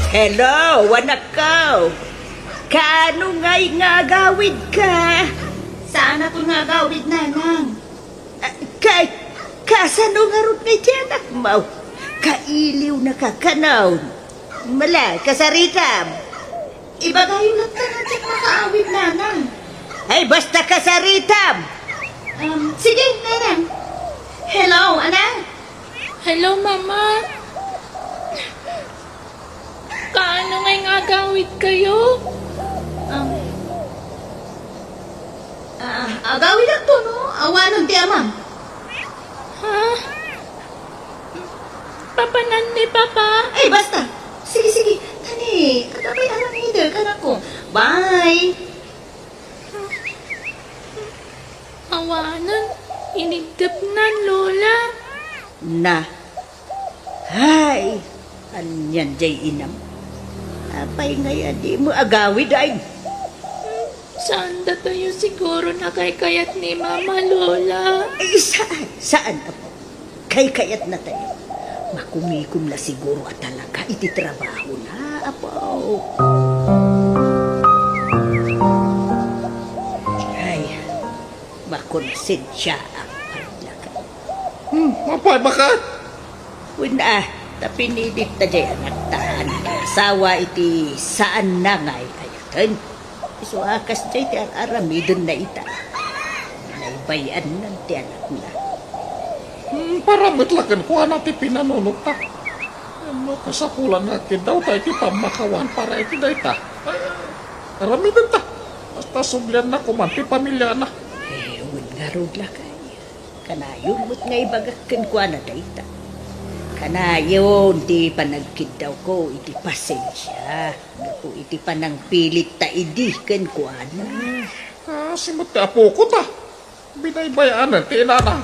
Hello, anak ko. Kaano ngay nga agawid ka? Saan ako nga agawid, nanang? Ah, ka-, kasano ngarud nga iti anakmo? Kailiw na ka kanon. Mala, kasaritam. Ibagayo latta nga diak makaawid, nanang. Ay, basta kasaritam! Um, sige, nanang. Hello, anak? Hello, Mama. Kaano ngay nga agawid kayo? Um, ah, agawidakto, no? Awanon ti amam. Ha? Papanan ni Papa? Ay, basta. Sige, sige. Tani, adda pay aramidek, anakko. Bye. Awanan, iniddepnan, Lola. Na. Hay, anian jay inam? Apay ngay a dimo agawid, ay? Saan datayo siguro nakaykayat ni Mama, Lola? Ay, saan? Saan, apo? Kaykayatnatayo. Makumikom la siguro a talaga iti trabahona, apo. Ay, makonsensiaak pay, lakay. Hmm, apay, baket? Wen a, ta pinilit ta jay anakta a naasawa iti saanna nga ay-ayaten. Isu a kasdiay ti ar-aramidenna ita. Naybay-annan ti anakna. Hmm, para met la kenkuana ti pinanunotta. No kasapulan nga agkiddawta iti pammakawan para iti dayta, eh, aramidenta. Basta sublianna koman ti pamiliana. Eh, wen ngarud, lakay. Kanayon met nga ibagak kenkuana dayta. Kanayon ti panagkiddawko iti pasensia gapu iti panangpilitta idi kenkuana. Kasi met ti apoko ta. Binaybay-anan ti inana.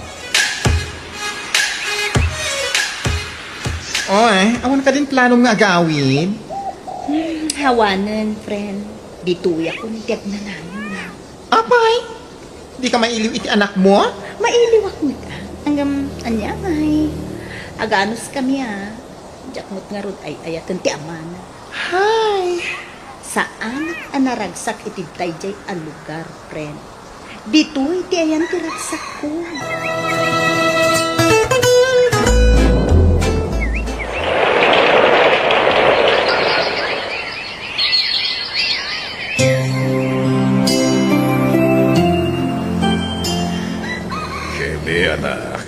Oy, awan kadin planom nga agawid? Hmm, awanen, friend. Ditoyak ti agnanayon. Apay, di ka mailiw iti anakmo? Mailiwak met, ah. Ngem, ania ngay? Aganos kami, ah. Diak met ngarud ay-ayaten ti amana. Hay! Saanak a naragsak iti daydiay a lugar, friend. Ditoy ti ayan ti ragsakko. Kemi, anak,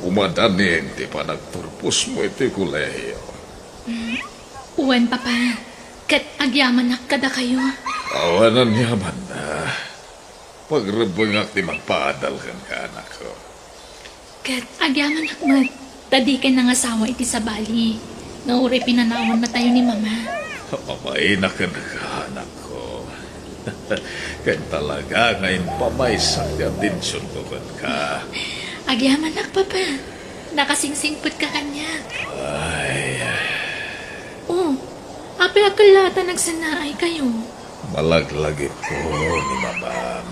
umadanin ti panagturposmo iti kolehio. Wen, Papa, ket agyamanak kadakayo. Awan aniamanna. Pagrebbengak ti mangpaadal kenka, anakko. Ket agyamanak met, ta diken nangasawa iti sabali, nga uray pinanawannatayo ni Mama. Mamaina kenka, anakko. Ken talaga nga impamaysak ti atensionko kenka. Agyamanak, Papa. Nakasingsingpet ka kaniak. Ay. Oh, apay a kella ta nagsennaay kayo? Malaglagipko ni Mamam.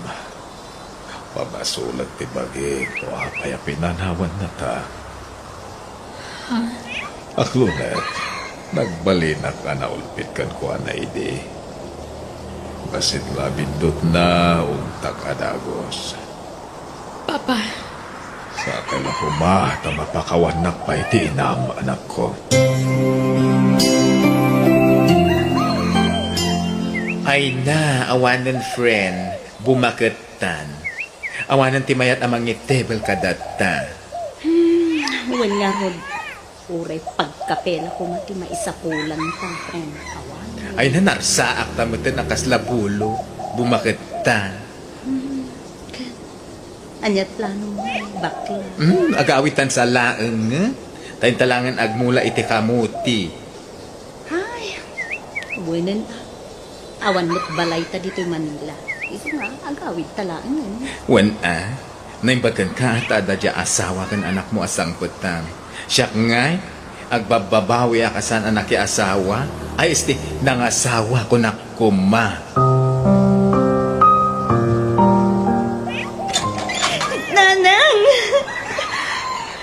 Pamasulek ti bagik no apay a pinanawanna ta. Ha? Aklonek, nagbalinak a naulpit kenkuana idi. Bassit la a bindutna, untak a dagus. Papa. Sakay la koma ta mapakawannak pay ti inam, anakko. Ay na, awanen friend, bumakettan. Awanen ti mayat a mangitebel kadatta. Hmm, wen ngarud, uray pagkape la koma ti maisapulanta. Em, awan. Ay, nanarsaak ta metten a kasla bulo. Bumakettan. Hmm, ket ania plano mo, bakla? Hmm, agawidtan sa laeng, eh. Ta inta laengen agmula iti kamuti. Ay, wenen, awan met balayta ditoy Manila. Isu nga, agawidta laengen. Wen a, naimbag kenka ta adda dia asawa ken anakmo a sangpettam. Siak ngay, agbabbabawiak a saan a nakiasawa, ay isu ti nangasawa kunak koma. Nanang!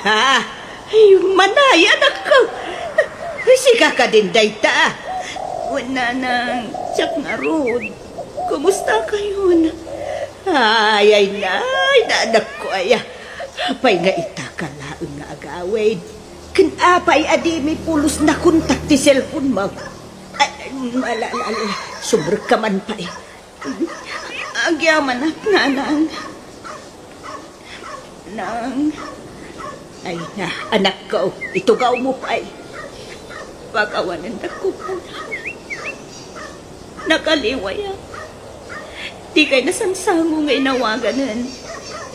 Ha? Ay, Manay, anakko! Sika kadin dayta? Wen, Nanang, siak ngarud. Kumusta kayon? Ay, ay, nay, nanakko, aya. Apay nga ita ka laeng nga agawid? Ken apay a dimi pulos nakontak ti cellphone mo? Ay, ala, ala, ala, sumrekka man pay. Agyamanak, Nanang. Nang. Ay na, anakko, itugaw mo pay. Pakawanennak koma. Nakaliwayak. Dikay nasangsango nga inawaganen.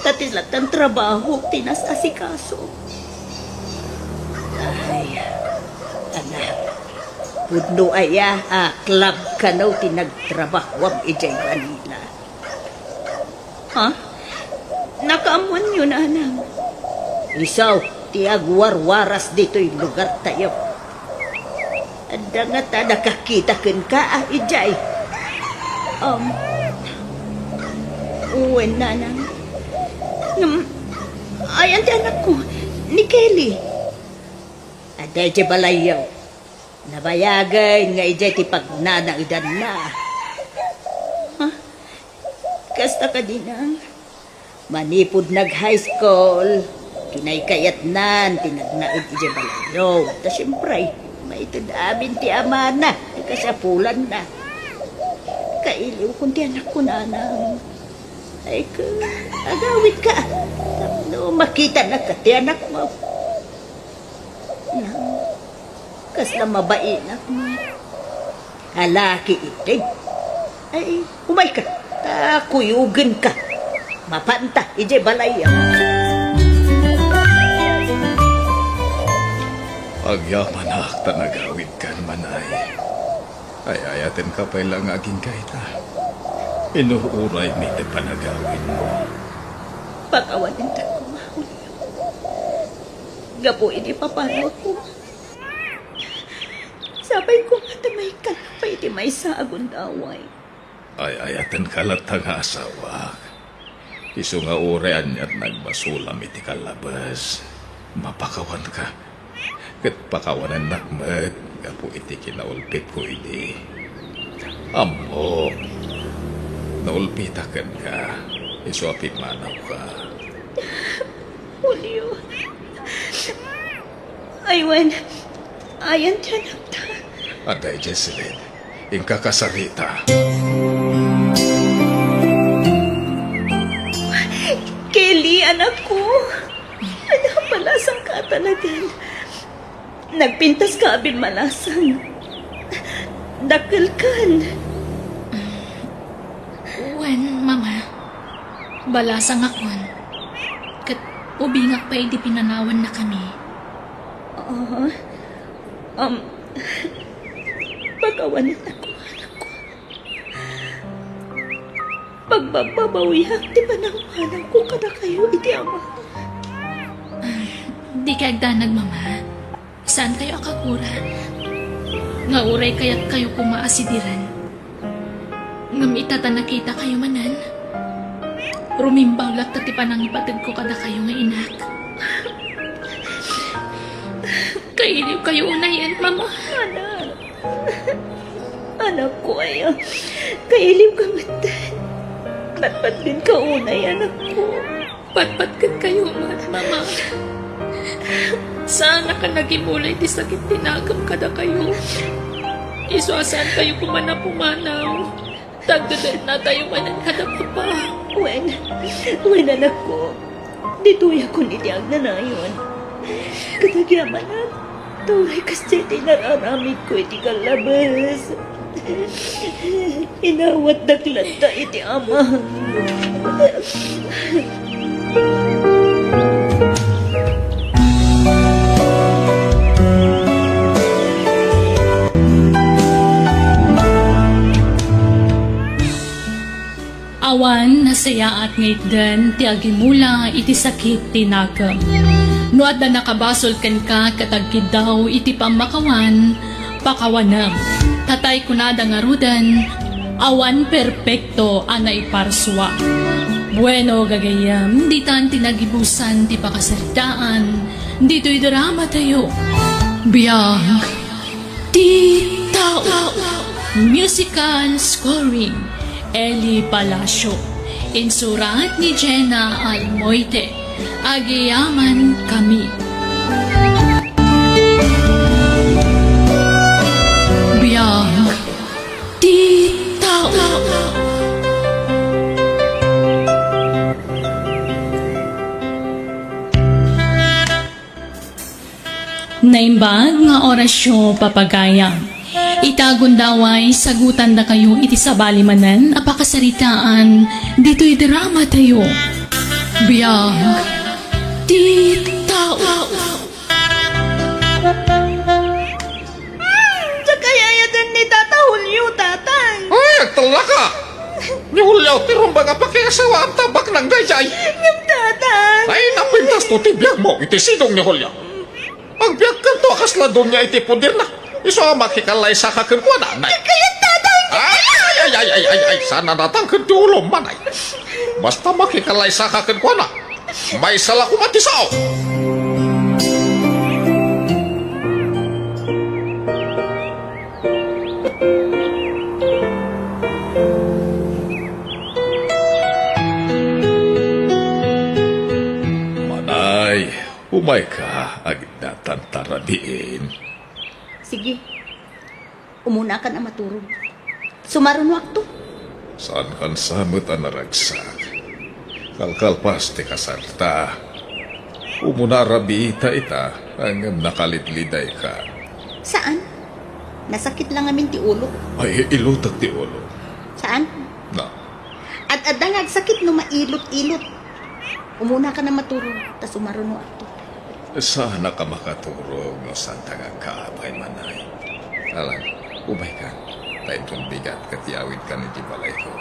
Ta ti lattan trabaho ti nas-asikaso. Ay, anak. Pudno aya a club kano ti nagtrabahoam idiay Manila? Ha? Nakaammoanyo, Nanang? Isu ti agwarwaras ditoy lugartayo. Adda ngata nakakita kenka a idiay? Um, wen, Nanang. Ngem, ayan ti anakko, ni Kelly. Adda idiay balayyo. Nabayagen nga idiay ti pagnanaedanna. Ha? Kasta kadi, Nang? Manipud nag-high school, kinaykayatnan ti nagnaed idiay balayyo. Ta siempre, maited amin ti amana, ti kasapulanna. Kailiwkon ti anakko, Nanang. Ay, ka, agawidka. Tapno makitanak ti anakmo. Nang, kasla mabainak mo. Alaki itig. Ay, umayka. Ta kuyogenka. Mapanta idiay balay. Agyamanak ta nagawidkan, Manay. Ay-ayatenka pay la nga agingga ita. Inuuray mi ti panagawidmo. Pakawanen ta koma, Julio. Gapu iti papanawko. Sapay koma ta maikkan pay iti maysa a gundaway. Ay-ayatenka latta nga asawak. Isu nga uray aniat nagbasolam iti kallabes, mapakawanka. Ket pakawanennak met gapu iti kinaulpitko idi. Ammok, naulpitak kenka, isu a pimmanawka. Julio. Ay, wen, ayan ti anakta. Adda idiay siled. Inka kasarita. Kelly, anakko. Adda balasangka a talagan. Nagpintaska a bimmalasang. Dakkelkan. Wen, Mama. Balasangakon. Ket ubingak pay idi pinanawannakami. Ah, um, pakawanennakon, anakko. Pagbabbabawiak ti panangmanangko kadakayo iti Ama. Ah, Iti kaagdanag, Mama, saankayo a kagura nga uray kayatkayo koma a sidiren. Ngem ita ta nakitakayo manen, rumimbaw latta ti panangipategko kadakayo nga inak. Kailiwkayo unayen, Mama. Anak. Anakko aya, kailiwka metten. Patpatgenka unay, anakko. Patpatgenkayo met, Mama. Saanak a nagimula iti sakit ti nakem kadakayo. Isu a saankayo koma a pumanaw. Tagdedennatayo manen kada Papa. Wen, wen, anakko. Ditoyakon iti agnanayon. Ket agyamanak, ta uray kasdiay ti nararamidko iti kallabes. Inawatdak latta iti Ama. Awan nasayaat nga itden ti agimula iti sakit ti nakem. No adda nakabasol kenka ket agkiddaw iti pammakawan, pakawanem. Tatay kunada ngaruden, awan perpekto a naiparsua. Bueno, gagayyem, ditan ti nagibusan ti pakasaritaan ditoy dramatayo. Biag ti tao. Musical scoring, Eli Palacio. Insurat ni Jenna Almoite. Agyamankami. Biag ti tao. Naimbag nga orasyo, papagayam. Ita gundaway, sagutandakayo iti sabali manen a pakasaritaan ditoy dramatayo. Biag ti tao. Hmm, nakayayaten ni Tata Julio, Tatang. Ay, agtellaka! Ni Julio ti rumbeng a pakiasawaanta baknang daydiay. Ngem, Tatang. Ay, napintasto ti biagmo iti sidong ni Julio. Agbiagkanto a kasla donia iti poderna. Isu a makikalaysaka kenkuana, nay. Kayat, Tatang. Ay, ay, ay, ay, ay, ay, ay, saan a natangken ti ulom, manay. Basta makikalaysaka kenkuana. Maysa la koma ti sao. Manay, umayka, agidnatan ta rabiin. Sige. Umunakan a maturog. Sumarunoakto. Saankan sa met a naragsak. Kalkalpas ti kasarta. Umuna a rabiita ita, ngem nakalidlidayka. Saan? Nasakit la ngamin ti ulo. Ay, ilutek ti ulo. Saan? Na. Ad-adda nga agsakit no mailot-ilot. Umunakan a maturog, ta sumarunoakto. Saanak a makaturog no saanta nga agkaabay, manay. Alan, umaykan, ta inton bigat ket yawidkan iti balayko.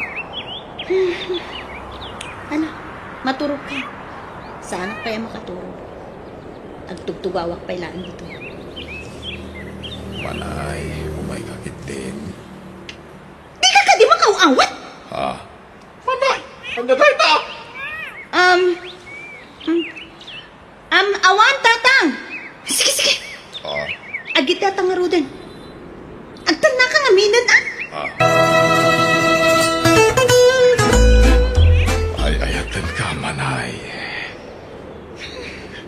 Ala, maturogka. Saanak pay a makaturog. Agtugtugawak pay laeng ditoy. Manay, umayka ketdin. Dika kadi makaaw-awat? Ha? Manay, ania dayta? Um, um, um, awan, Tatang. Sige, sige. Ah. Agidnatan ngaruden. Agtennaka ngamin, ah. Ah. Ay, ayatenka, manay.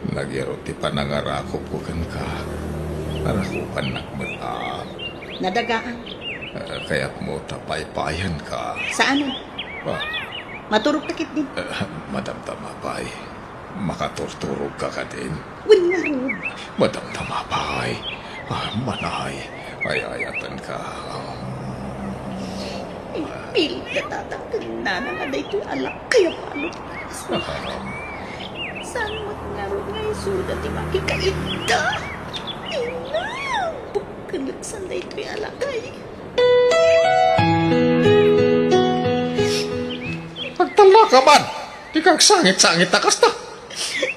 Nagyaro ti panangarakupko kenka. Arakupannak met a. Nadagaang. Eh, kayatmo ta paypayanka. Saanen? Ah. Maturogka ketdin. Eh, madamdama pay. Makaturturogka kadin. Wen ngarud. Madamdama pay. Ah, manay. Ay, ayatenka. Ipilit nga tatang ken nanang a daytoy a lakay a balud. Saan met ngarud nga isuda ti makikaidda? Ina, bukkelek san daytoy a lakay. Agtallaka man! Dika agsangit-sangit a kasta.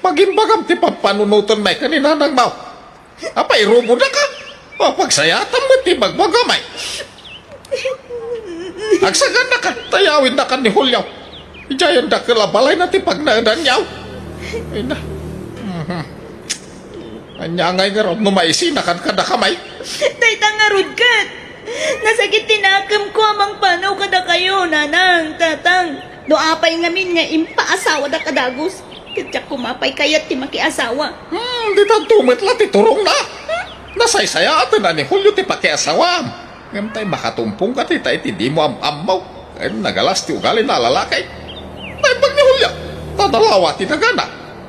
Pagimbagam ti pampanunoten may ken ni nanangmo. Apay, irubodaka? O, pagsayatam met ti bagbagam ay. Agsaganakan ta yawennakan ni Julio. Idiayen dakkel a balayna ti pagnaedanyo. Ay na. Mhm. Ania ngay ngarud no maisinakan kadakami? Dayta ngarud ket nasakit ti nakemko a mangpanaw kadakayo, nanang, tatang. No apay ngamin nga impaasawada a dagus, ket diak koma pay kayat ti makiasawa. Hmm, ditan met la ti turongna. Nasaysayaat ni Julio ti pakiasawam. Ngem tay makatumpongka dita iti dimo am-ammo. Ken nagalas ti ugalina a lalaki. Naimbag ni Julio, ta nalawa ti dagana.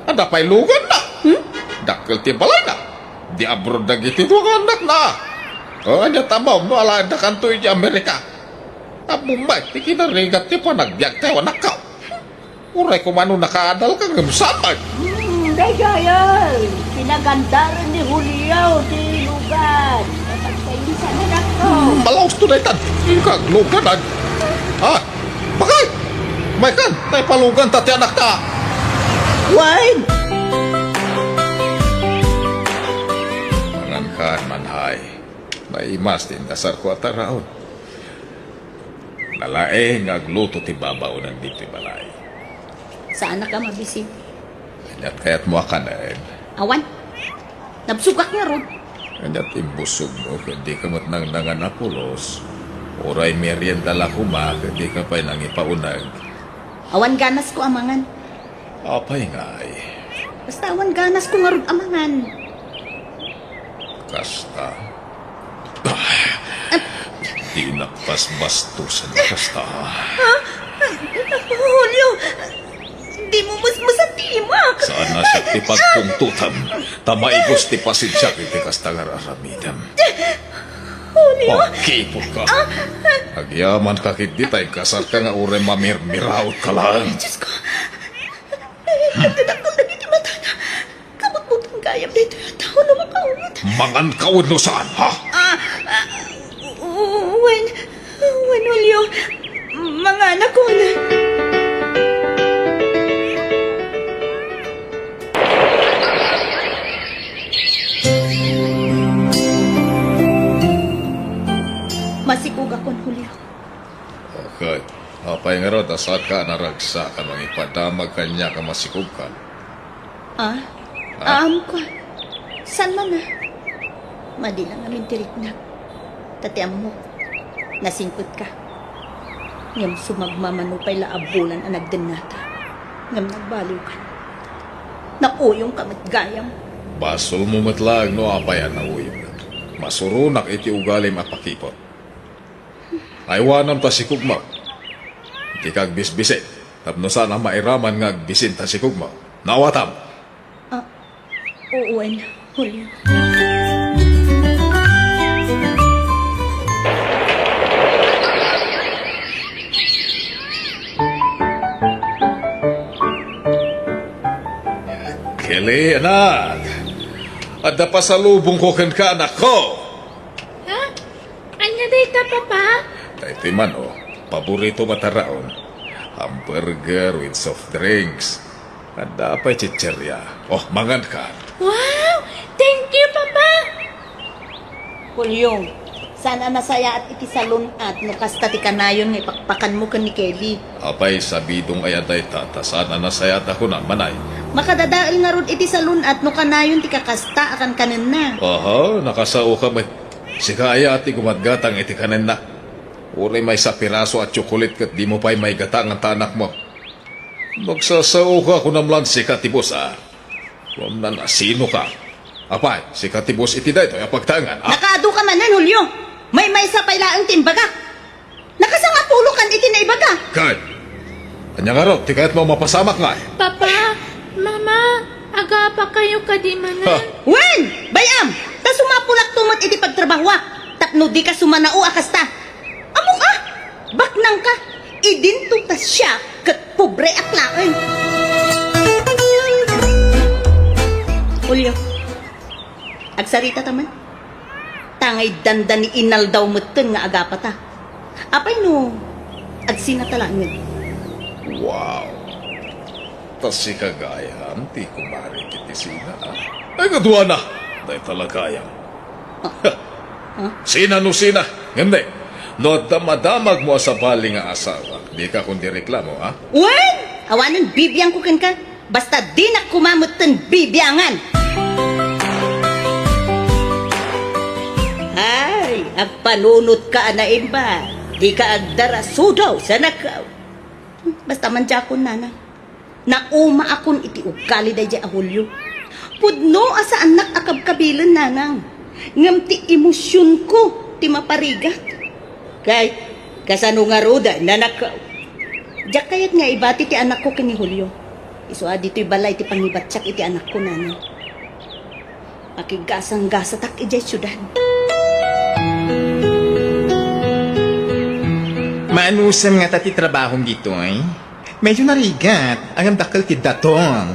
Adda pay luganna. Hmm? Dakkel ti balayna. Di abroad dagiti dua nga annakna. O, ania ti ammom no alaendakanto iti Amerika? Ammom met ti kinarigat ti panagbiag ti anakko. Uray koma no nakaadalka ngem saan. Hmm, daydiay, pinagandaren ni Julio ti lugan. Napagsainsananakto. Hmm, malaus to daytan. Ikaw agluganan. Ah, bakit? Maykan, tay paluganta ti anakta. Wen! Mangankan, Manhay. Naimas ti indasarko a taraon. Nalaing nga agluto ti babaonan ditoy balay. Saanak a mabisin. Aniat kayatmo a kanen? Awan. Nabsogak ngarud. Aniat imbusogmo ket dika met nangnangan a pulos? Uray merienda la koma ket dika pay nangipauneg. Awan ganasko a mangan. Apay ngay? Basta awan ganasko ngarud a mangan. Kasta? Ah, dinak basbastosen kasta. Ha? Julio, dimo musmusen ti imak. Saan a siak ti pagpungtotam, ta maibus ti pasensiak iti kasta nga ar-aramidem. Julio. Pakiputka. Agyamanka ketdi ta inkasarka nga uray mamirmiraotka laeng. Diosko. Nagdadakkel dagiti matana. Kabutbuton gayam daytoy a tao no makaawid. Manganka wenno saan, ha? Ah, ah, wen, wen, Julio, manganakon. Masikogakon, Julio. Okay. Apay ngarud a saanka a naragsak a mangipadamag kaniak a masikogkan? Ah? Ah? Aamko. Saan man a? Madi la ngamin ti riknak. Ta ti ammok, nasingpetka. Ngem sumagmamano pay la a bulan a nagdennata. Ngem nagbaliwkan. Nauyongka met gayam. Basolmo met laeng no apay a nauyongak. Masuronak iti ugalim a pakiput. Aywanam ta sikogmo. Dika agbisbisin, tapno saan a mairaman nga agbisin ta sikogmo. Naawatam? Ah, wen, Julio. Kelly, anak. Adda pasalubongko kenka, anakko. Ha? Ania dayta, Papa? Daytoy man, o, paboritom a taraon. Hamburger with soft drinks. Adda pay chicheria. O, manganka. Wow! Thank you, Papa! Julio, saan a nasayaat iti salun-at no kasta ti kanayon nga ipakpakanmo ken ni Kelly? Apay, sabidong aya dayta, ta saan a nasayaat a kunam, manay. Makadadael ngarud iti salun-at no kanayon ti kakasta a kankanenna. Aha, nakasaoka met. Sika aya ti gumatgatang iti kanenna. Uray maysa a piraso a tsokolit ket dimo pay maigatangan ta anakmo. Nagsasaoka, kunam lan sika ti boss, a. Ngem nanasinoka. Apay, sika ti boss iti daytoy a pagtaengan, a? Nakaadu ka manen, Julio. Maymaysa pay laeng ti imbagak. Nakasangapulokan iti naibaga. Ken, ania ngarud ti kayatmo a mapasamak ngay? Papa, Mama, agapakayo kadi manen? Ha? Wen, bay-am, ta sumapulakto met iti pagtrabahoak, tapno dika sumanao a kasta. Ammok a, baknangka, idinto ta siak ket pobreak laeng. Julio, agsarita ta man. Ta ngay dandani inaldaw metten nga agapata. Apay no agsinata laengen? Wow! Sika gayam ti kumare ket ni Sina, a? Ay, kaduana! Dayta la gayam. Ah? Sina no sina? Ngem ne, no adda madamagmo a sabali nga asawa, dika kondi reklamo, a? Wen! Awanen bibiangko kenka. Basta dinak koma metten bibiangan. Ay, agpanunotka a naimba. Dika agdarasudaw, sanakaw. Basta mandiakon, nanang. Naumaakon iti ugali daydiay a Julio. Pudno a saannak a kabkabilen, nanang. Ngem ti emosionko ti maparigat. Kay, kasano ngaruden, nanakaw? Diak kayat nga ibati ti anakko ken ni Julio. Isu a ditoy balay ti pangibatiak iti anakko, nanang. Makigasanggasatak idiay siudad. Maanusem ngata ti trabahom ditoy? Medyo narigat, ngem dakkel ti datong.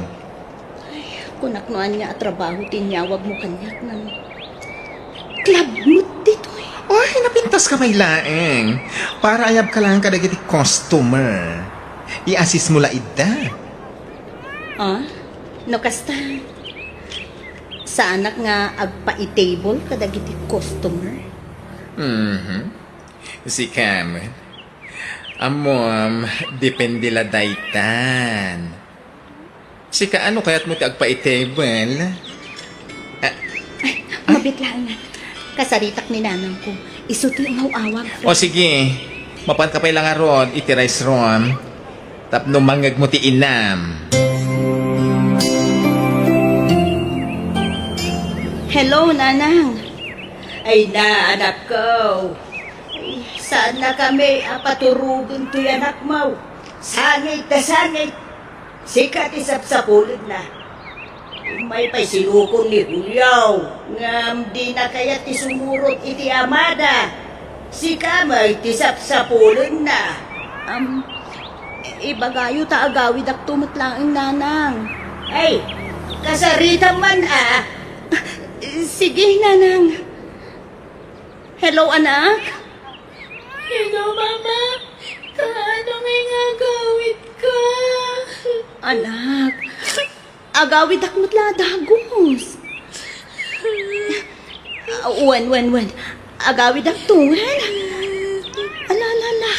Ay, kunak no ania a trabaho ti inyawagmo kaniak, nano? Club met ditoy. Ay, napintaska pay laeng. Para ayabka laeng kadagiti customer. I-assist mo la ida. Ah? No kasta, saanak nga agpa-table kadagiti customer? Mhm. Sika met. Ammom, depende la daytan. Sika, ano kayatmo ti agpa-table? Ah, ay, mabit laeng, nanang. Kasaritak ni nanangko. Isu ti umaw-awag. O sige, mapanka pay la ngarud iti rice room tapno mangngegmo ti inam. Hello, nanang. Ay na, anakko. Ay, saannakami a paturogen toy anakmo. Sangit ta sangit. Sika ti sapsapulenna. Ummay pay sinukon ni Julio, ngem dina kayat ti sumurot iti amada. Sika met ti sapsapulenna. Am, ibagayo ta agawidakto met laeng, nanang. Ay, kasaritam man, a. Sige, nanang. Hello, anak? Hello, Mama. Kaano ngay nga agawidka? Anak, agawidak met la a dagus. Ah, wen, wen, wen. Agawidak to, wen. Ala, ala, ala.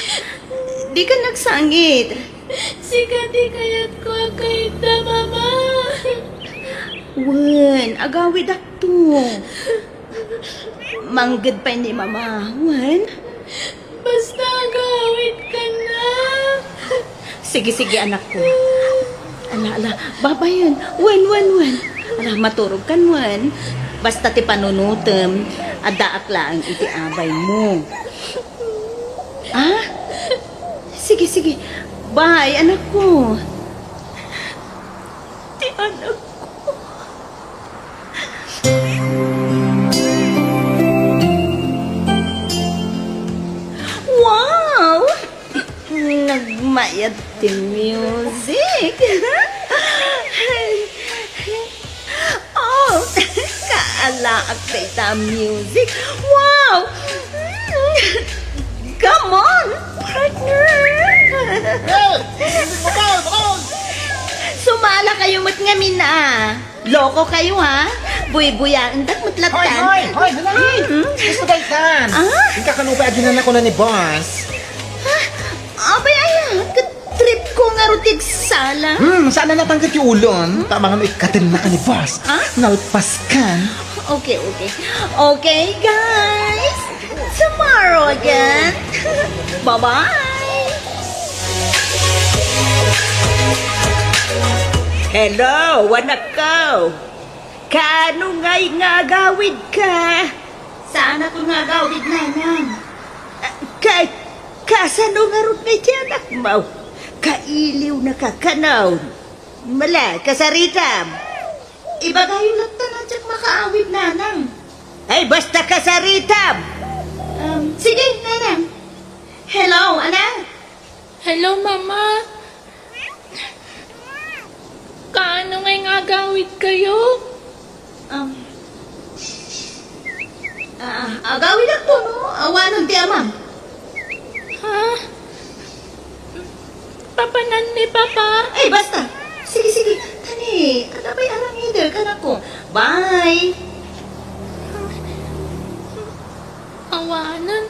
Dika nagsangit. Sika ti kayatko a kayatda, Mama. Wen, agawidak to. Mangged pay ni Mama, wen? Basta agawidka na. Sige, sige, anakko. Ala, ala, babayen. Wen, wen, wen. Ala, maturogkan, wen. Basta ti panunotem, addaak laeng iti abaymo. Ah? Sige, sige. Bye, anakko. Ti anakko. Wow! Nagmayat ti music. Oh, kaalaak dayta a music. Wow! Come on, partner! Hey! Bakal! Bakal! Sumala kayo met ngamin, a. Loko kayo, ha? Buy-buyaendak met lattan. Hoy, hoy, hoy, hala, hoy. Mm-hmm. Gusto daytan. Ah? Inka kano pay aginana ko na ni boss. Ah, abay, aya, ket trip ko nga rutig sala. Hmm, saan na natangkad ti ulon? Hmm? Tama nga no ikkaten na ka ni boss. Ah? Nalpas kan. Okay, okay. Okay, guys. Tomorrow again. Bye-bye. Hello, anak ko. Kaano ngay nga agawid ka? Saan ako nga agawid, nanang? Ah, kay, kasano ngarud ngay ti anak mo? Kailiw na ka kanon. Mala, kasaritam. Ibagayo latta a diak makaawid, nanang. Ay, basta kasaritam! Um, sige, nanang. Hello, anak? Hello, Mama. Kaano ngay nga agawid kayo? Um, ah, agawid ako, no? Awanon ti amam. Ha? Papanan ni Papa? Ay, basta. Sige, sige. Tani, adda pay aramidek, anakko. Bye. Awanen,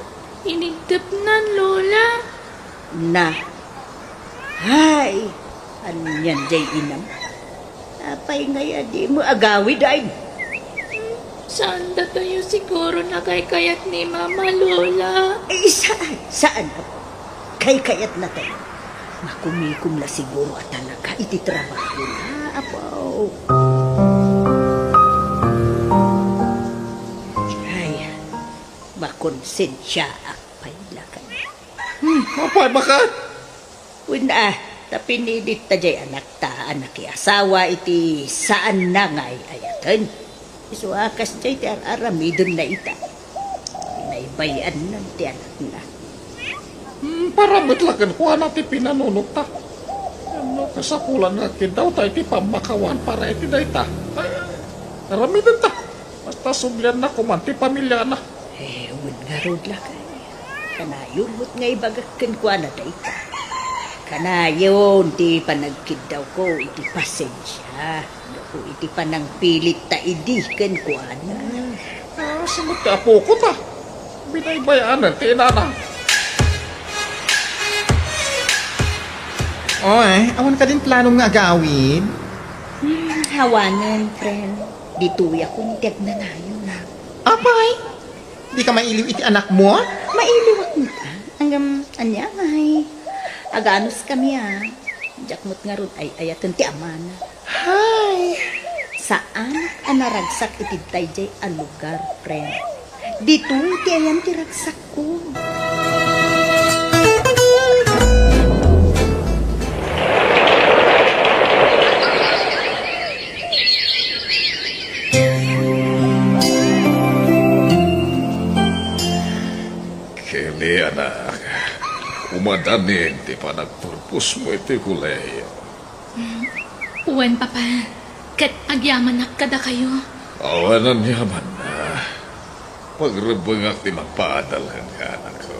inigtepnan, Lola. Na. Hay, anian jay inam? Apay ngay a dimo agawid, ay? Saan datayo siguro nakaykayat ni Mama, Lola? Eh, saan? Saan? Kaykayatnatayo. Makumikom la siguro a talaga iti trabahona, apo. Ay, makonsensiaak pay, lakay. Hmm, apay, baket? Wen a, ta pinilit ta jay anakta a nakiasawa iti saanna nga ay-ayaten. Isu a kasdiay ti ar-aramidenna ita. Binaybay-annan ti anakna. Hmm, para met la kenkuana ti pinanunotta. Ngem no kasapulan nga agkiddawta iti pammakawan para iti dayta, ay, aramidenta. Basta sublianna koman ti pamiliana. Eh, wen ngarud, lakay. Kanayon met nga ibagak kenkuana dayta. Kanayon ti panagkiddawko iti pasensia, gapu iti panangpilitta idi kenkuana. Ah, simot ti apoko ta. Binaybay-anen ti inana. Oy, awan kadin planom nga agawid? Hmm, awanen, friend. Ditoyak iti agnanayon. Apay? Dika mailiw iti anakmo? Mailiwak met, ah. Ngem, ania ngay? Aganos kami, ah. Diak met ngarud ay-ayaten ti amana. Hay! Saanak a naragsak iti daydiay a lugar, friend. Ditoy ti ayan ti ragsakko. Kelly, anak, umadanin ti panagturposmo iti kolehiyo. Wen, Papa, ket agyamanak kadakayo. Awan aniaman, ah. Pagrebbengak ti mangpaadal kenka, anakko.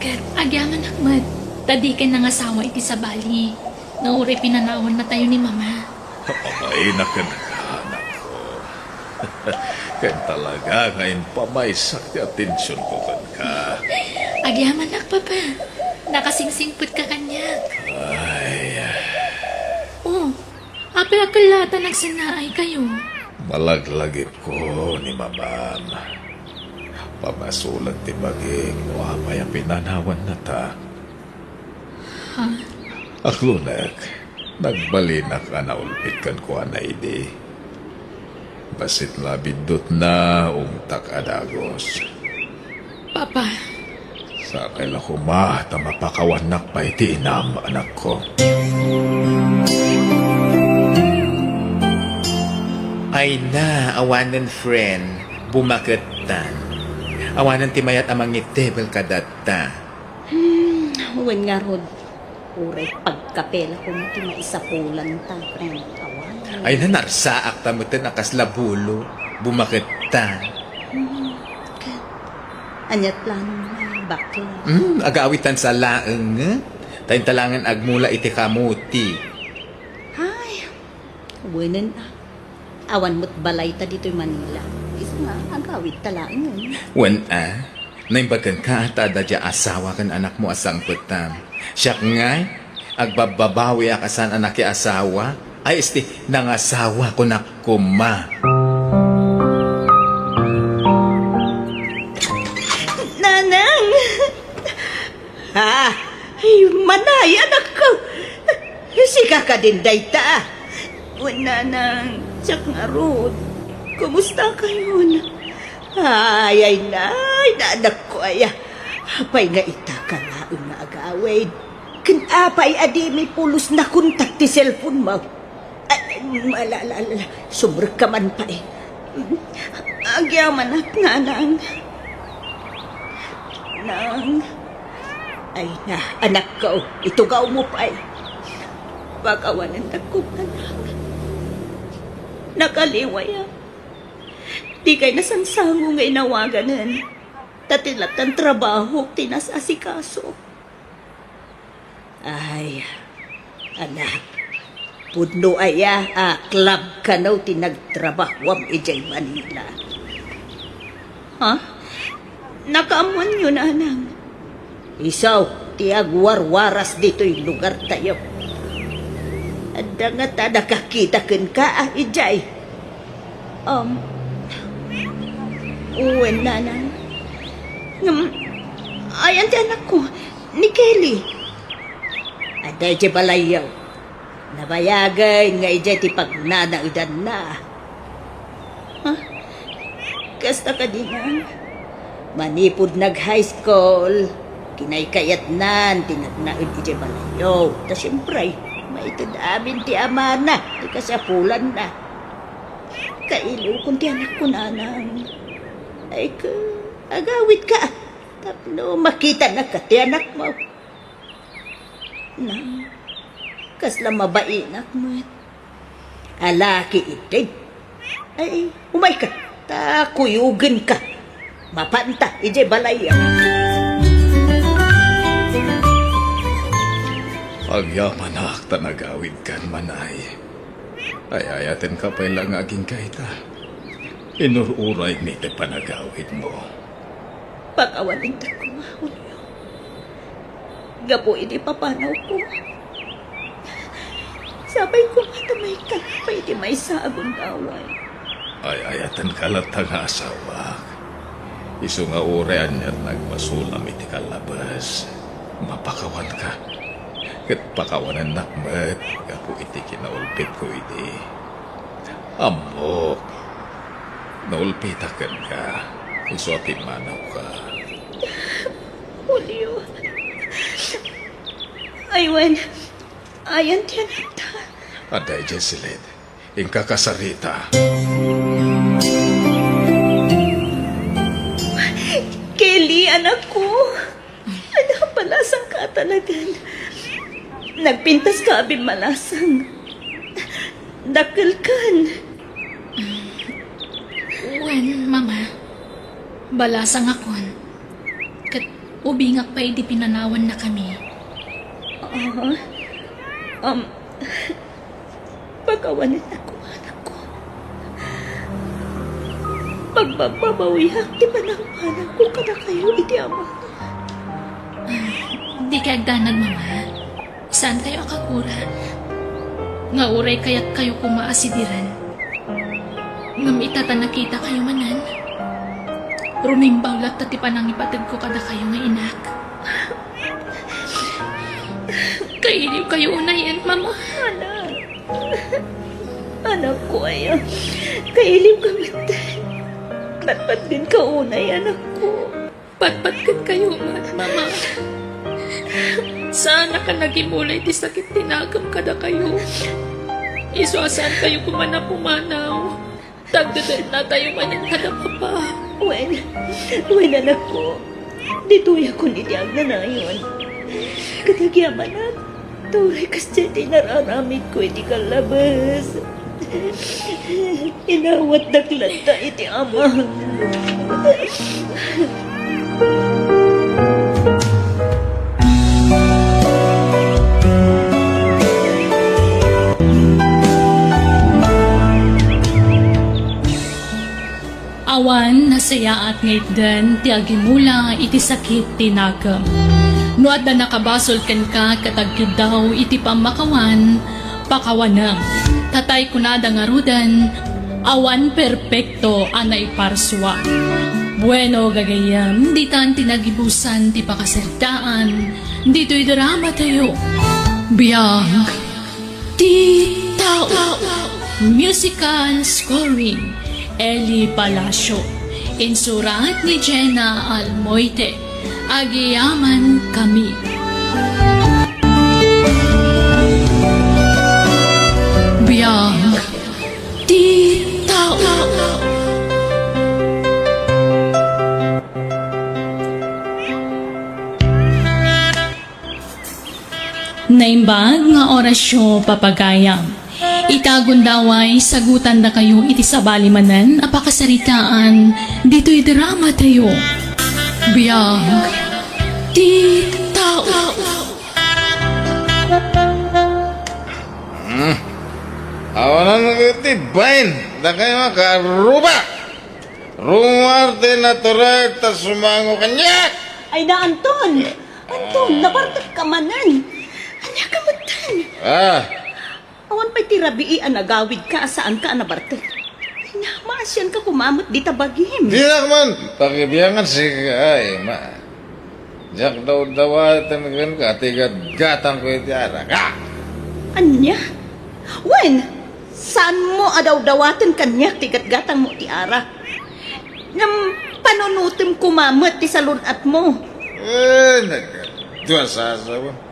Ket agyamanak met, ta dikay nangasawa iti sabali, nga uray pinanawannatayo ni Mama. Apay, nakenka, anakko. Ken talaga nga impamaysak ti atensionko kenka. Agyamanak, Papa. Nakasingsingpetka kaniak. Ay. Oh, apay a kellata nagsennaaykayo? Malaglagipko ni Mamam. Pamasulek ti bagik no apay a pinanawannata. Ha? Aklonek, nagbalinak a naulpit kenkuana idi. Bassit la a biddutna, umtak a dagus. Papa. Sakay la koma ta mapakawannak pay ti inam, anakko. Ay na, awanen, friend, bumakettan. Awanen ti mayat a mangitebel kadatta. Hmm, wen ngarud, uray pagkape la koma ti maisapulanta, friend. Awan. Ay, nanarsaak ta meten a kasla bulo, bumakettan. Hmm, ket ania ti planom, bakla? Hmm, agawitan sa laeng, eh. Ta inta laengen agmula iti kamuti. Ay, wenen a. Awan met balayta ditoy Manila. Isu nga, agawidta laengen. Wen a, naimbag kenka ta adda dia asawa ken anakmo a sangpetam. Siak ngay, agbabbabawiak a saan a nakiasawa. Ay, esti, nangasawa, kunak koma. Nanang! Ha? Ay, manay, anakko! Sika kadin dayta? Wen, nanang, siak ngarud. Kumustakayon? Ay, ay, nay, nanakko, aya. Apay nga ita ka laeng nga agawid? Ken apay a dimi pulos nakontak ti cellphone mo? Ay, ala, ala, ala, sumrekka man pay. Agyamanak, nanang. Nang. Ay na, anakko, itugawmo pay. Pakawanennak koma, nang. Nakaliwayak. Dikay nasangsango nga inawaganen. Ta ti lattan trabahok ti nas-asikaso. Ay, anak, Pudno aya a club kano ti nagtrabahuam idiay Manila? Ha? Nakaammoanyo, nanang? Isu ti agwarwaras ditoy lugartayo. Adda ngata nakakita kenka a idiay? Um, wen, nanang. Ngem, ayan ti anakko, ni Kelly. Adda idiay balayyo. Nabayagen nga idiay ti pagnanaedanna. Ha? Kasta kadi, nang? Manipud nag-high school, kinaykayatnan ti nagnaed idiay balayyo. Ta siempre, maited amin ti amana ti kasapulanna. Kailiwkon ti anakko, nanang. Ay, ka, agawidka. Tapno makitana ti anakmo. Nang, kasla mabainak met. Alaki idi. Ay, umayka, ta kuyogenka. Mapanta idiay balayyo. Agyamanak ta nagawidkan, manay. Ay-ayatenka pay la nga agingga ita. Inur-uraymi ti panagawidmo. Pakawanendak koma, Julio. Gapu iti papanawko, sapay koma ta maikalapa iti maysa a gundaway. Ay-ayatenka latta nga asawak. Isu nga uray aniat nga agpasolam iti kallabes, mapakawanka. Ket pakawanennak met gapu iti kinaulpitko idi. Ammok, naulpitak kenka, isu a pimmanawka. Julio. Ay, wen, ayan ti anakta. Adda idiay siled. Inka kasarita. Kelly, anakko. Adda balasangka a talagan. Nagpintaska a bimmalasang. Dakkelkan. Wen, Mama. Balasangakon. Ket ubingak pay idi pinanawannakami. Ah, um, Pakawanennakon, anakko. Pagbababawiak ti panangbanagko kadakayo iti Ama. Ah, dikay agdanag, Mama. Saankayo a kakura. Nga uray kayatkayo koma a sidiren. Ngem ita ta nakitakayo manen, rumingbaw latta ti panangipategko kadakayo nga inak. Kailiwkayo unayen, Mama. Anak. Anakko aya. Kailiwka met. Patpatgenka unay, anakko. Patpatgenkayo met, Mama. Saanak a nagimula iti sakit ti nakem kadakayo. Isu a saankayo koma a pumanaw. Tagdedetnatayo manen kada Papa. Wen, wen, anakko. Ditoyakon iti agnanayon. Ket agyamanak, ta uray kasdiay ti inararamidko iti kallabes. Inawatdak latta iti Ama. Awan nasayaat nga itdan ti agimula iti sakit ti nakem. No adda nakabasol kenka ket agkiddaw iti pammakawan, pakawanem. Tatay kunada ngaruden, awan perpekto a naiparsua. Bueno, gagayyem, ditan ti nagibusan ti pakasaritaan ditoy drama tayo. Biag ti tao. Musical scoring, Eli Palacio. Insurat ni Jenna Almoite. Agyamankami. Biag ti tao. Naimbag nga orasyo, papagayam. Ita gundaway, sagutandakayo iti sabali manen a pakasaritaan ditoy drama tayo. Biag ti tao. Hmm? Iti bain, dakay nga karuba! Rumuar ti natural ta sumango kaniak! Ay na, Anton! Anton, nabartek ka manen! Ania ka metten? Ah, Awan pay ti rabii a nagawidka a saanka a nabartek. Ay na, maasianka koma met dita bagim. Diak man pakibiangan sika, Ema. Diak dawdawaten kenka ti gatgatangko iti ara. Ah! Ania? Wen, saanmo a dawdawaten kaniak ti gatgatangmo ti ara? Ngem panunotem koma met ti salun-atmo. Eh, nagdua sasawen.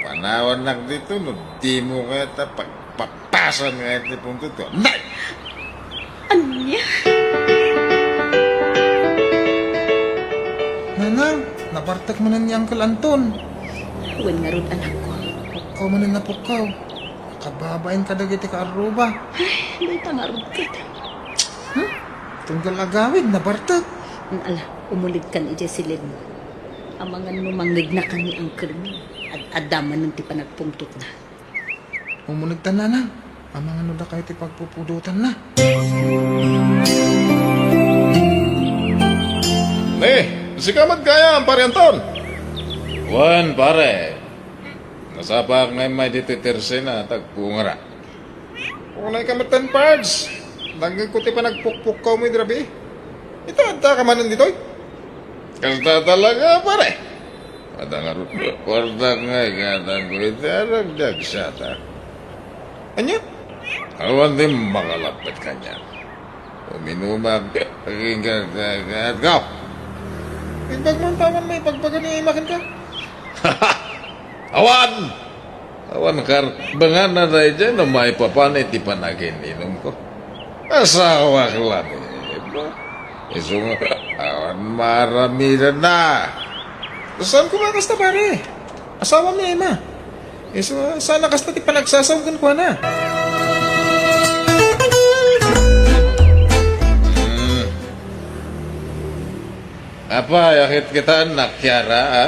Panawannak dito no dimo kayat a pagpapasan nga iti punto to. Nay! Ania? Nanang, nabartek manen ni Uncle Anton. Wen ngarud, anakko. Pukkaw manen a pukkaw. Kababain kadagiti kaarruba. Ay, dayta ngarud ket. Hmm? Tunggal agawid, nabartek. Ala, umunegkan idiay silidmo. Amangan no mangngegnakan ni unclemo. Ad-adda manen ti panagpungtotna. Umunegtan, Nanang. Amangan no dakayo ti pagpupudotanna. Ni, sika met gayam, Pare Anton? Wen, pare. Nasapaak nga immay ditoy tersena, tagpungara. Unay ka metten, Pards. Nangngegko ti panagpukpukkawmo idi rabii. Ita, adda ka manen ditoy? Kasta talaga, pare. Adda ngarud kuartak nga igatangko iti aragdiag sata. Ania? Awan ti makalappet kaniak. Uminumak, agingkagkagkagaw. Imbag man paman may pagbaga ni Ema kenka? Awan! Awan karbenganna daydiay no maipapan iti panagin-inumko. Asawak laeng. Isu nga awan maaramidenna. Saan koma kasta, pare? Asawam ni Ema. Isu, saan a kasta ti panagsasaom kenkuana? Hmm. Apay, akit kita, Nak Kiara, a?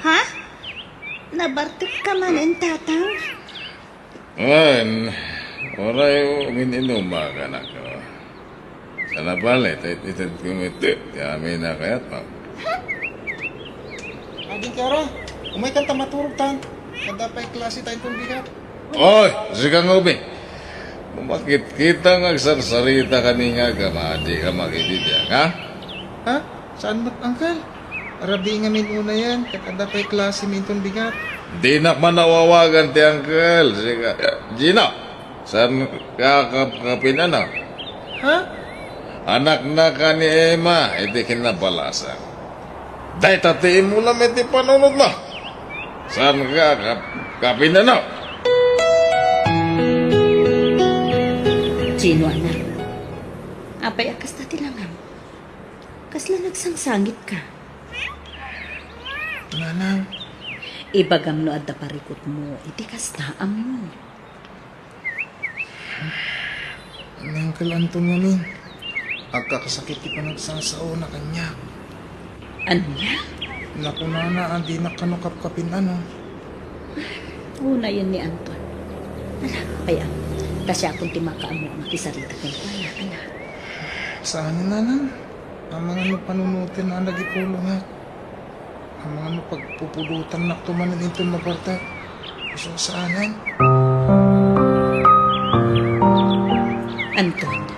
Ha? Nabartek ka manen, Tatang? Wen, uray umin-inumak, anakko. Sana bale, ta itedko met ti amin a kayatmo. Ading Kiara, umaykan ta maturogtan. Adda pay klase tayo inton bigat. Oy, sika nga ubi. Makitkitam nga agsarsarita ka ni nga agama, di ka makibibiag, ha? Ha? Saan met, Uncle? Rabii ngamin unayen, ket adda pay klasemi inton bigat. Dinak man awawagan ti uncle, sika. Gino, saan ka kap-, kapin, ano? Ha? Anakna ka ni Emma, iti kinabalasan. Dayta ti imulam iti panunotmo. Saan ka kap-, kapin, ano? Gino, anak. Apay a kasta ti langam? Kasla nagsangsangitka? Nanang. Ibagam no adda parikutmo iti kasta, ammo. Ni Uncle Anton ngamin, agkakasakit ti panagsasaona kaniak. Ania? Nakunana a dinak kano kapkapin, ano. Unayen ni Anton. Ala, pay-am. Ta siakon ti makaammo a makisarita kenkuana, ala. Saan, Nanang? Amangan no panunoten a nagipulongak. Amangan no pagpupudotannakto manen inton mabartek. Isu saanen. Anton,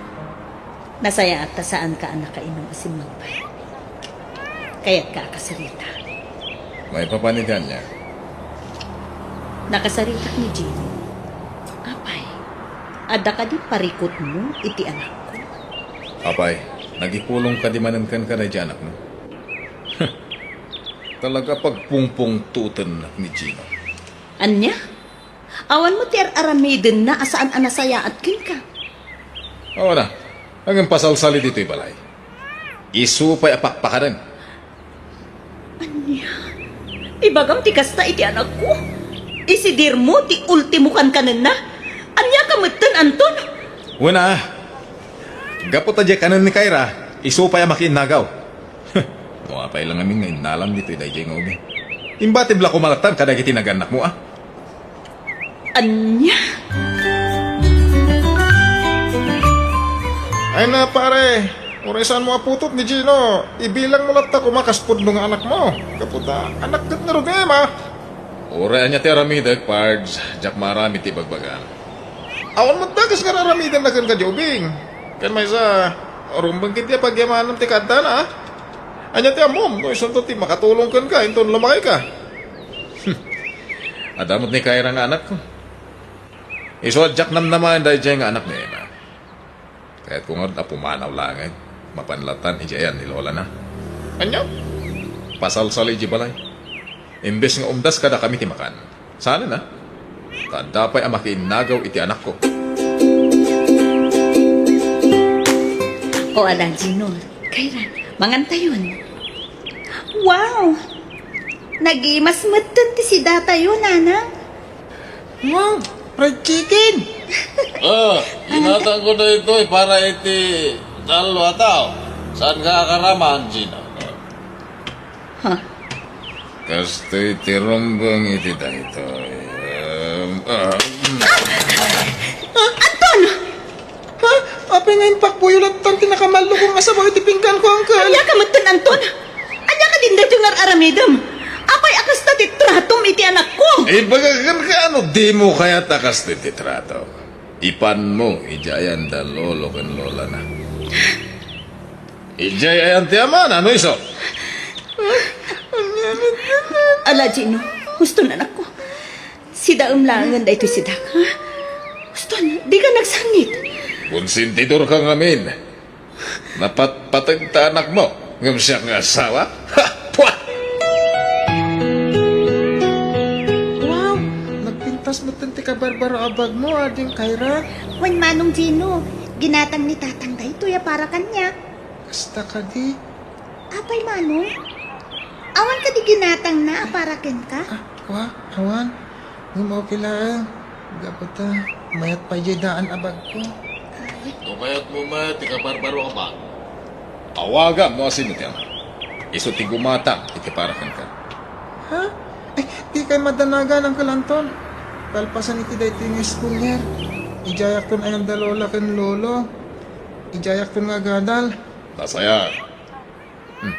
nasayaat ta saanka a nakainum a simmangpet. Kayatka a kasarita? Maipapan iti ania? Nakasaritak ni Gino. Apay, adda kadi parikutmo iti anakko? Apay, nagipulong kadi manen kenka daydiay anakmo? Talaga pagpungpungtotennak ni Gino. Ania? Awan met ti ar-aramidenna a saan a nasayaat kenka. Awan a, ngem pasalsali ditoy balay. Isu pay a pakpakanen. Ania? Ibagam ti kasta iti anakko? Isidirmo ti ultimo kankanenna? Ania ka metten, Anton? Wen a, gapu ta diay kanen ni Kyra, isu pay a makiinnagaw. No apay la ngamin nga innalam ditoy daydiay nga ubing. Imbatib la koma latta kadagiti nagannakmo a. Ania? Ay na, pare, uray saanmo a putot ni Gino, ibilangmo latta koma kas pudno nga anakmo. Gapu ta, anak ket ngarud ni Emma. Uray ania ti aramidek, Pards, diak maaramid ti ibagbagam. Awan met dakes nga ar-aramidenna kenka, Jobing. Ken maysa, rumbeng ketdi a pagyamanam ti kaaddana, a? Ania ti ammom no isunto ti makatulong kenka inton lumakayka? Adda met ni Kyra nga anakko. Isu a diak namnamaen daydiay nga anak ni Emma. Kayatko ngarud a pumanaw laengen. Mapan latan idiay ayan ni lolana. Ania? Pasalsali idiay balay. Imbes nga umdas kadakami ti makan, saanen a? Ta adda pay a makiinnagaw iti anakko. O ala, Gino, Kyra, mangantayon. Wow! Nagimas metten ti sidatayo, Nanang. Wow! Fried chicken! Ah, ginatangko daytoy para iti tallo a tao. Saanka a karaman, Gino? Ha? Kastoy ti rumbeng iti daytoy. Um, ah, mm. Ah, Anton! Ha? Apay nga impakbuyo latta ti nakamallukong a sabaw iti pingganko, Uncle? Ania ka metten, Anton? Ania kadin daytoy nga ar-aramidem? Apay a kasta ti tratom iti anakko? Ibaga kenka, ano dimo kayat a kasta ti trato? Ipanmo idiay ayan da lolo ken lolana. Idiay ayan ti amana, no isu? Ala, Gino, huston, anakko. Sidaem laengen daytoy sidak, ha? Huston, dika nagsangit. Konsentidorka ngamin. Napatpateg ta anakmo, ngem siak nga asawa? Ha! Pua! Wow! Nagpintas metten ti kabarbaro a bagmo, Ading Kyra. Wen, Manong Gino, ginatang ni Tatang daytoy a para kaniak. Kasta kadi? Apay, Manong? Awan kadi ginatangna a para kenka? Ah, wa, awan. Ngem okay laeng. Gapu ta, mayat pay diay daan a bagko. Ay. No kayatmo met ti kabarbaro a bag, awagam no asino ti ama. Isu ti gumatang iti para kenka. Ha? Ay, dikay madanagan, Uncle Anton. Kalpasan iti daytoy nga school year, idiayakton ayan da lola ken lolo. Idiayakton nga agadal. Nasayaat. Hmm.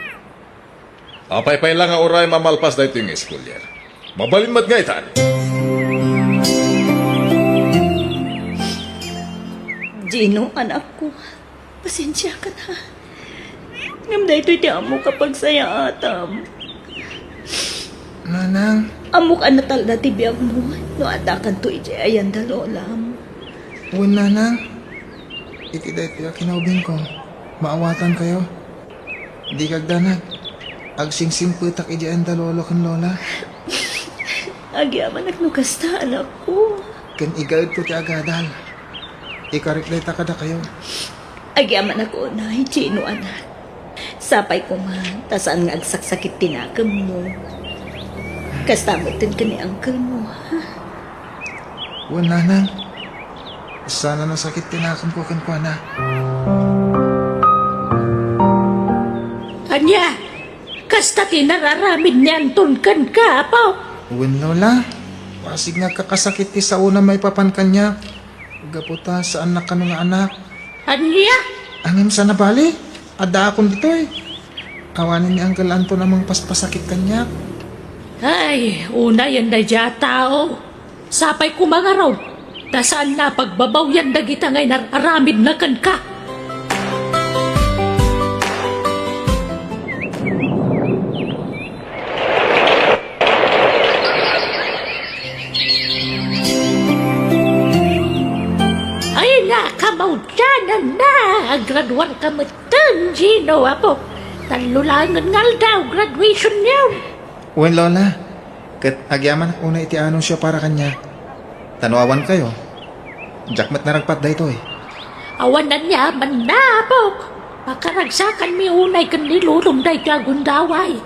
Apay pay la nga uray mamalpas daytoy nga school year, mabalin met nga itan. Gino, anakko, pasensiakan, ha. Ngem daytoy ti ammok a pagsayaatam. Nanang. Ammok a natalna ti biagmo no addakanto idiay ayan da lolam. Wen, Nanang. Iti daytoy a kinaubingko, maawatankayo. Dika agdanag. Agsingsimpetak idiay ayan da lolo ken lola. Agyamanak no kasta, anakko. Ken igaedko ti agadal. Ikarik dayta kadakayo. Agyamanak unay, Gino, anak. Sapay koma, ta saan nga agsaksakit ti nakemmo. Kasta metten ken ni uncle mo, ha? Wen, Nanang. Saan a nasakit ti nakemko kenkuana. Ania? Kasta ti nararamid ni Anton kenka, apo? Wen, Lola. Pasig nga agkakasakit ti saona maipapan kaniak. Gapu ta saannak kano nga anak. Ania? Ngem saan a bali, addaakon ditoy. Awanen ni Uncle Anton a mangpaspasakit kaniak. Ay, unayen daydiay a tao. Sapay koma ngarud, ta saanna a pagbabawian dagita nga inar-aramidna kenka. Ay, nakamaudyanan na! Agraduarka metten, Gino, apo. Tallo laengen nga aldaw, graduation niyo. Wen, Lola. Ket agyamanak unay iti anunsio para kaniak. Ta no awankayo, diak met naragpat daytoy. Awan aniamanna, apok. Pakaragsakanmi unay ken ni Lolom daytoy a gundaway.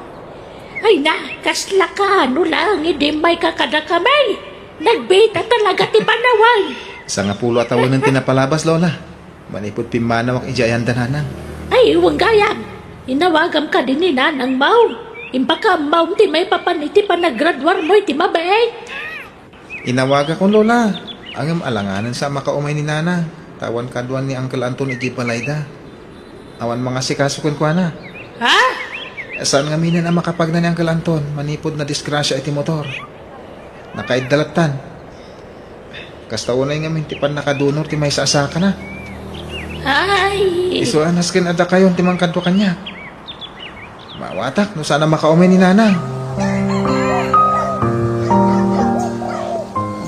Ay na, kaslaka, no laeng idi immayka kadakami. Nagbita talaga ti panawan. Sangapulo a tawennen ti napalabas, Lola. Manipud pimmanawak idiay ayan da Nanang. Ay, wen gayam. Inawagam kadi ni Nanang Maw. Impakaammo ti maipapan iti panagraduarmo iti mabain. Inawagakon, Lola. Ngem alanganen sa a makaumay ni Nanang. Ta awan kaduan ni Uncle Anton idiay balayda. Awan mangasikaso kenkuana. Ha? Saan ngaminen a makapagna ni Uncle Anton manipud nadisgrasia iti motor. Nakaidda lattan. Kasta unay ngamin ti pannakadunor ti maysa a sakana. Ay! Isu a nasken a dakayon ti mangkadua kaniak. Maawatak no saan a makaumay ni Nanang.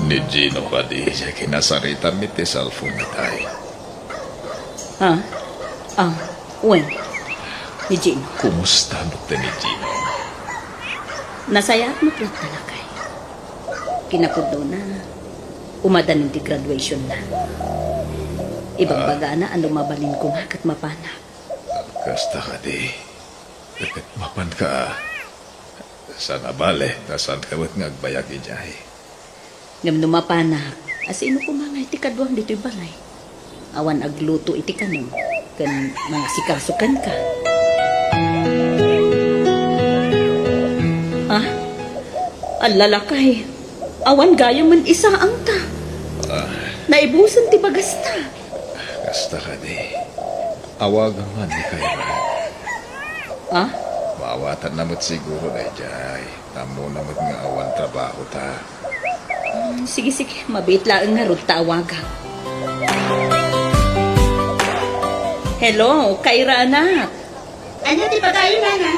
Ni Gino kadi ti kinasaritam iti cellphone itay. Ah? Ah, wen. Ni Gino. Kumusta met ni Gino? Nasayaat met latta, lakay. Kinapudnona, umadanin ti graduationna. Ibagbagana a no mabalin koma ket mapanak. Kasta kadi. Ket mapanka. Saan a bale, ta saanka met nga agbayag idiay. Ngem no mapanak, asino koma nga iti kaduam ditoy balay? Awan agluto iti kanem, ken mangasikaso kenka. Ah? Alla, lakay, awan gayamen isaangta. Ah. Naibusen ti bagasta. Kasta kadi. Awagangan ni Kyra. Ah? Maawatanna met siguro daydiay. Ammona met nga awan trabahota. Hmm, sige, sige. Mabiit laeng ngarud ta awagak. Hello, Kyra anak. Ania ti pagayo, Nana?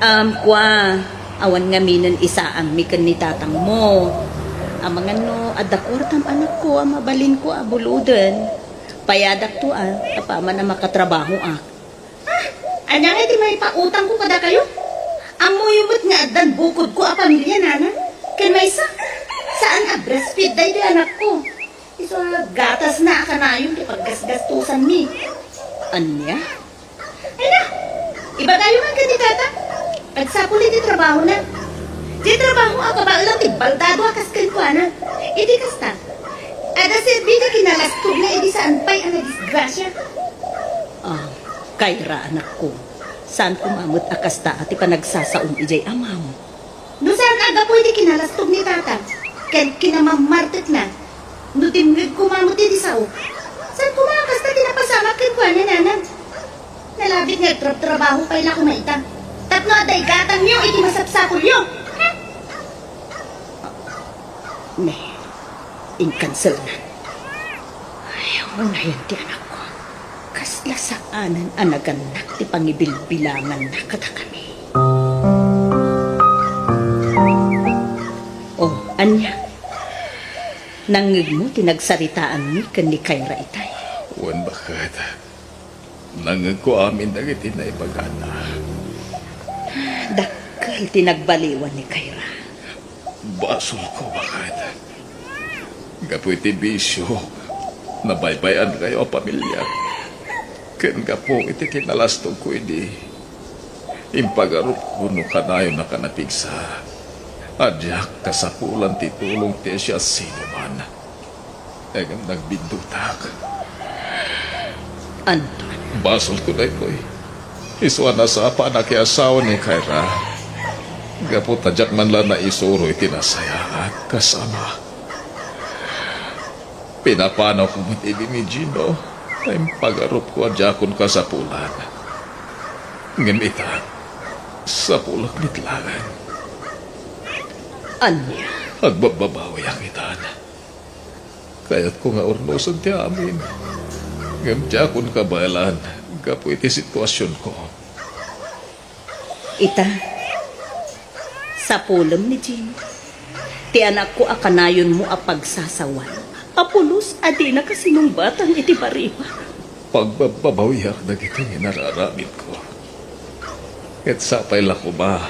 Um, kua, awan ngaminen isaangmi ken ni tatangmo. Amangan no adda kuartam, anakko, a mabalinko a buloden. Payadakto, a, apaman a makatrabahoak. Ah, ania ngay ti maipautangko kadakayo? Ammoyo met nga addan bukodko a pamilia, Nana. Ken maysa, saan a breastfeed daytoy anakko. Isu a gatasna a kanayon ti paggasgastosanmi. Ania? Ay na, ibagayo man ken ni Tata. Agsapul iti trabahona. Di trabaho a kabaelan ti baldado a kas kenkuana. Iti kasta, adda serbi ti kinalastogna idi saan pay a nadisgrasia. Ah, Kyra, anakko, saan koma met a kasta a ti panagsasaom idiay amam. No saan a gapu iti kinalastog ni Tata ken kinamammartekna, no dimngeg koma met iti sao, saan koma a kasta ti napasamak kenkuana, Nanang? Nalabit nga agtrabtrabaho pay la koma ita tapno adda igatangyo iti masapsapulyo. Ne, inkanselnan. Ay, unayen ti anakko. Kasla saanen a nagannak ti pangibilbilanganna kadakami. Oh, ania? Nangngegmo ti nagsaritaanmi ken ni Kyra itay? Wen, baket. Nangngegko amin dagiti naibagana. Dakkel ti nagbaliwan ni Kyra. Basolko, baket. Gapu iti bisio, nabaybay-ankayo a pamiliak. Ken gapu iti kinalastogko idi, impagarupko no kanayon a napigsa a diak kasapulan ti tulong ti siasinoman. Ngem nagbiddutak. Anton. Basolko daytoy. Isu a nasapa a nakiasawa ni Kyra. Gapu ta diak man la naisuro iti nasayaat kas ama. Pinapanawko met idi ni Gino, ta impagarupko a diakon kasapulan. Ngem ita, sapulek met laeng. Ania? Agbabbabawiak itan. Kayatko nga urnosen ti amin. Ngem diakon kabaelan gapu iti situasionko. Ita, sapulem ni Gino. Ti anakko a kanayonmo a pagsasawan a pulos a dina kasinungbatang iti bariba. Pagbabbabawiak dagiti nga inararamidko. Ket sapay la koma,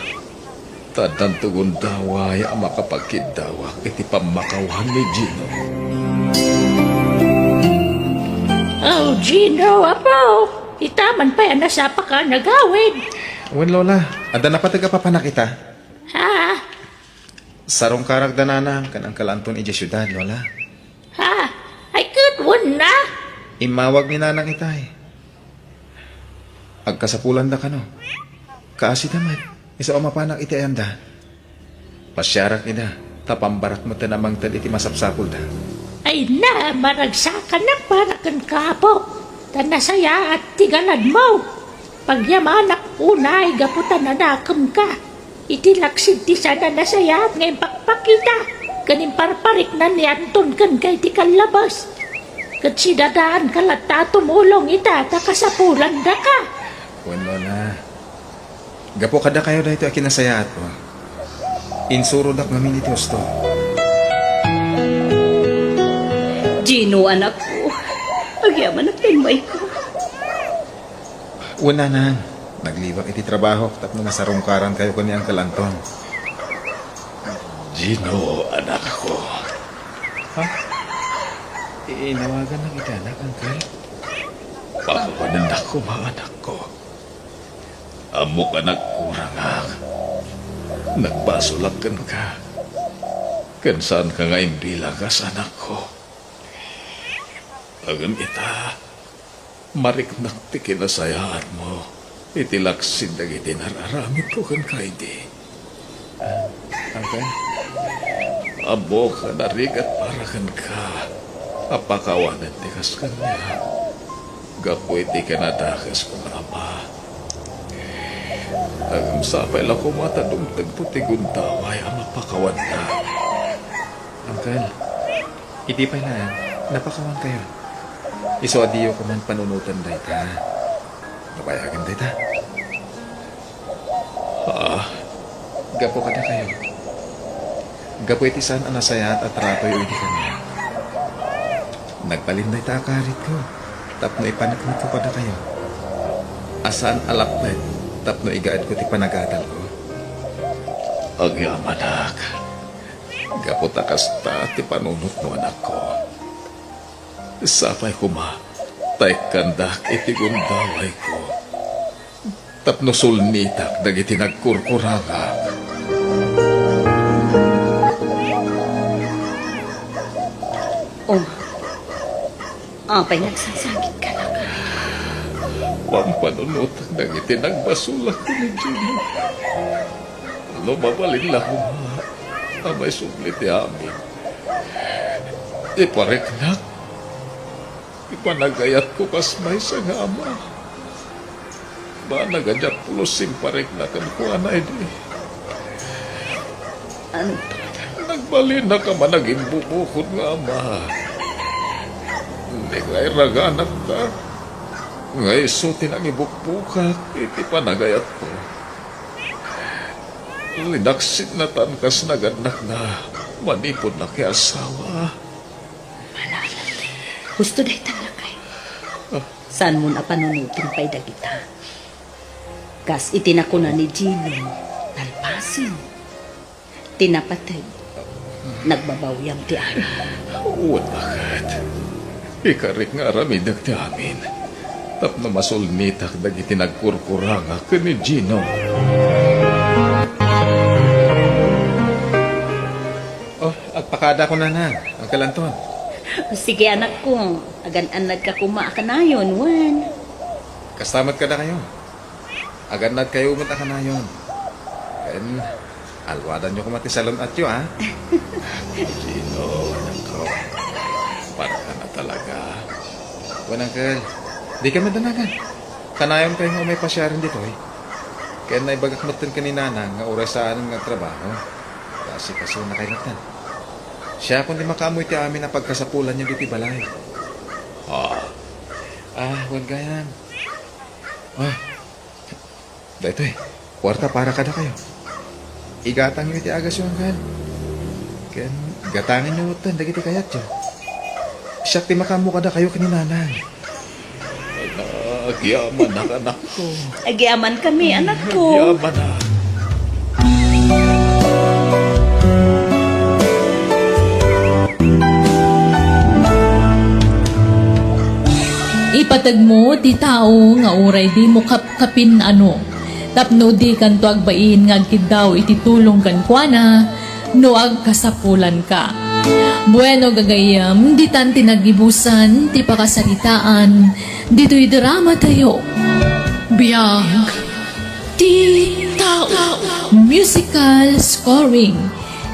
ta addanto gundaway a makapagkiddawak iti pammakawan ni Gino. Oh, Gino, apo! Ita man pay a nasapaka nagawid. Wen, Lola, adda napateg a papanak ita? Ha? Sarungkarak da Nanang ken Uncle Anton idiay siudad, Lola. Ha? Ay, ket wen na? Immawag ni Nanang itay. Agkasapulanda kano? Kaasida met, isu a mapanak iti ayanda. Pasiarak ida, ta pambarak met a mangted iti masapsapulda. Ay na, maragsakanak para kenka, Apo, ta nasayaat ti galadmo. Pagyamanak unay gapu ta nadakemka. Iti laksid ti saan a nasayaat nga impakpakita ken imparparikna ni Anton kenka iti kallabas. Ket sidadaanka latta a tumulong ita ta kasapulandaka. Wenno na. Gapu kadakayo daytoy a kinasayaatko. Insurodak ngamin iti husto. Gino, anakko, agyamanak ta immayka. Wen, nanang, naglibak iti trabahok tapno masarungkarankayo ken ni Uncle Anton. Gino, anakko. Ha? Inawagannak iti anak, Uncle? Pakawanennak koma, anakko. Ammok a nagkurangak. Nagbasolak kenka. Ken saanka nga imbilang kas anakko. Ngem ita, mariknak ti kinasayaatmo iti laksid dagiti nar-aramidko kenka idi. Uncle? Ammok a narigat para kenka a pakawanen ti kas kaniak gapu iti kinadakesko nga ama. Ngem sapay la koma ta dumtengko ti gundaway a mapakawanna. Uncle, idi pay laeng, napakawankayo. Isu a diyo koma panunoten dayta. Nabayagen dayta. Ah, gapu kadakayo. Gapu iti saan a nasayaat a tratoyo idi kaniak. Nagbalin dayta a karitko tapno ipaneknekko kadakayo. A saan a lapped tapno igaedko ti panagadalko. Agyamanak. Gapu ta kasta ti panunotmo, anakko. Sapay koma ta ikkandak iti gundawayko tapno sulnitak dagiti nagkurkurangak. Oh, apay nagsangsangitka, anak? Pampanunotak dagiti nagbasolak ken ni Gino. No mabalin la koma a maisubli ti amin, ipariknak ti panagayatko kas maysa nga ama. Banag a Diablos ti imparikna kenkuana idi. Anton. Nagbalinak a managimbubukod nga ama. Ni nga iraganak ta, nga isu ti nangibukbukak iti panagayatko. Linaksidnatan kas nagannak na manipud nakiasawa. Husto dayta, lakay. Saanmon a panunoten pay dagita. Kas iti nakuna ni Gino, nalpasen. Ti napateg, nagbabawiam ti amin. Wen, baket? Ikarik nga aramidek ti amin tapno masulnitak dagiti nagkurkurangak ken ni Gino. Oh, agpakada ko, nanang, Uncle Anton. Sige, anakko, agan-annadka koma a kanayon, wen. Kasta met kadakayo. Agannadkayo met a kanayon. Ken alwadanyo koma ti salun-atyo, a? Gino, anakko. Para ka na talaga. Wen, Uncle, dika madanagan. Kanayonkayo nga umay pasiaren ditoy. Ken naibagak metten ken ni Nanang nga uray saanen nga agtrabaho, ta asikasunakay metten. Siakon ti makaammo iti amin a pagkasapulanyo ditoy balay. Ah. Ah, wen gayam. Ah, daytoy, kuarta para kadakayo. Igatangyo iti agasyo, Uncle. Ken gatangenyo metten dagiti kayatyo. Siak ti makaammo kadakayo ken ni Nanang. Agyamanak, anakko. Agyamankami, anakko. Agyamanak. Ipategmo ti tao nga uray dimo kapkapin-ano, tapno dikanto agbain nga agkiddaw iti tulong kenkuana no agkasapulanka. Bueno, gagayyem, ditan ti naggibusan ti pakasaritaan ditoy dramatayo. Biag ti tao. Musical scoring,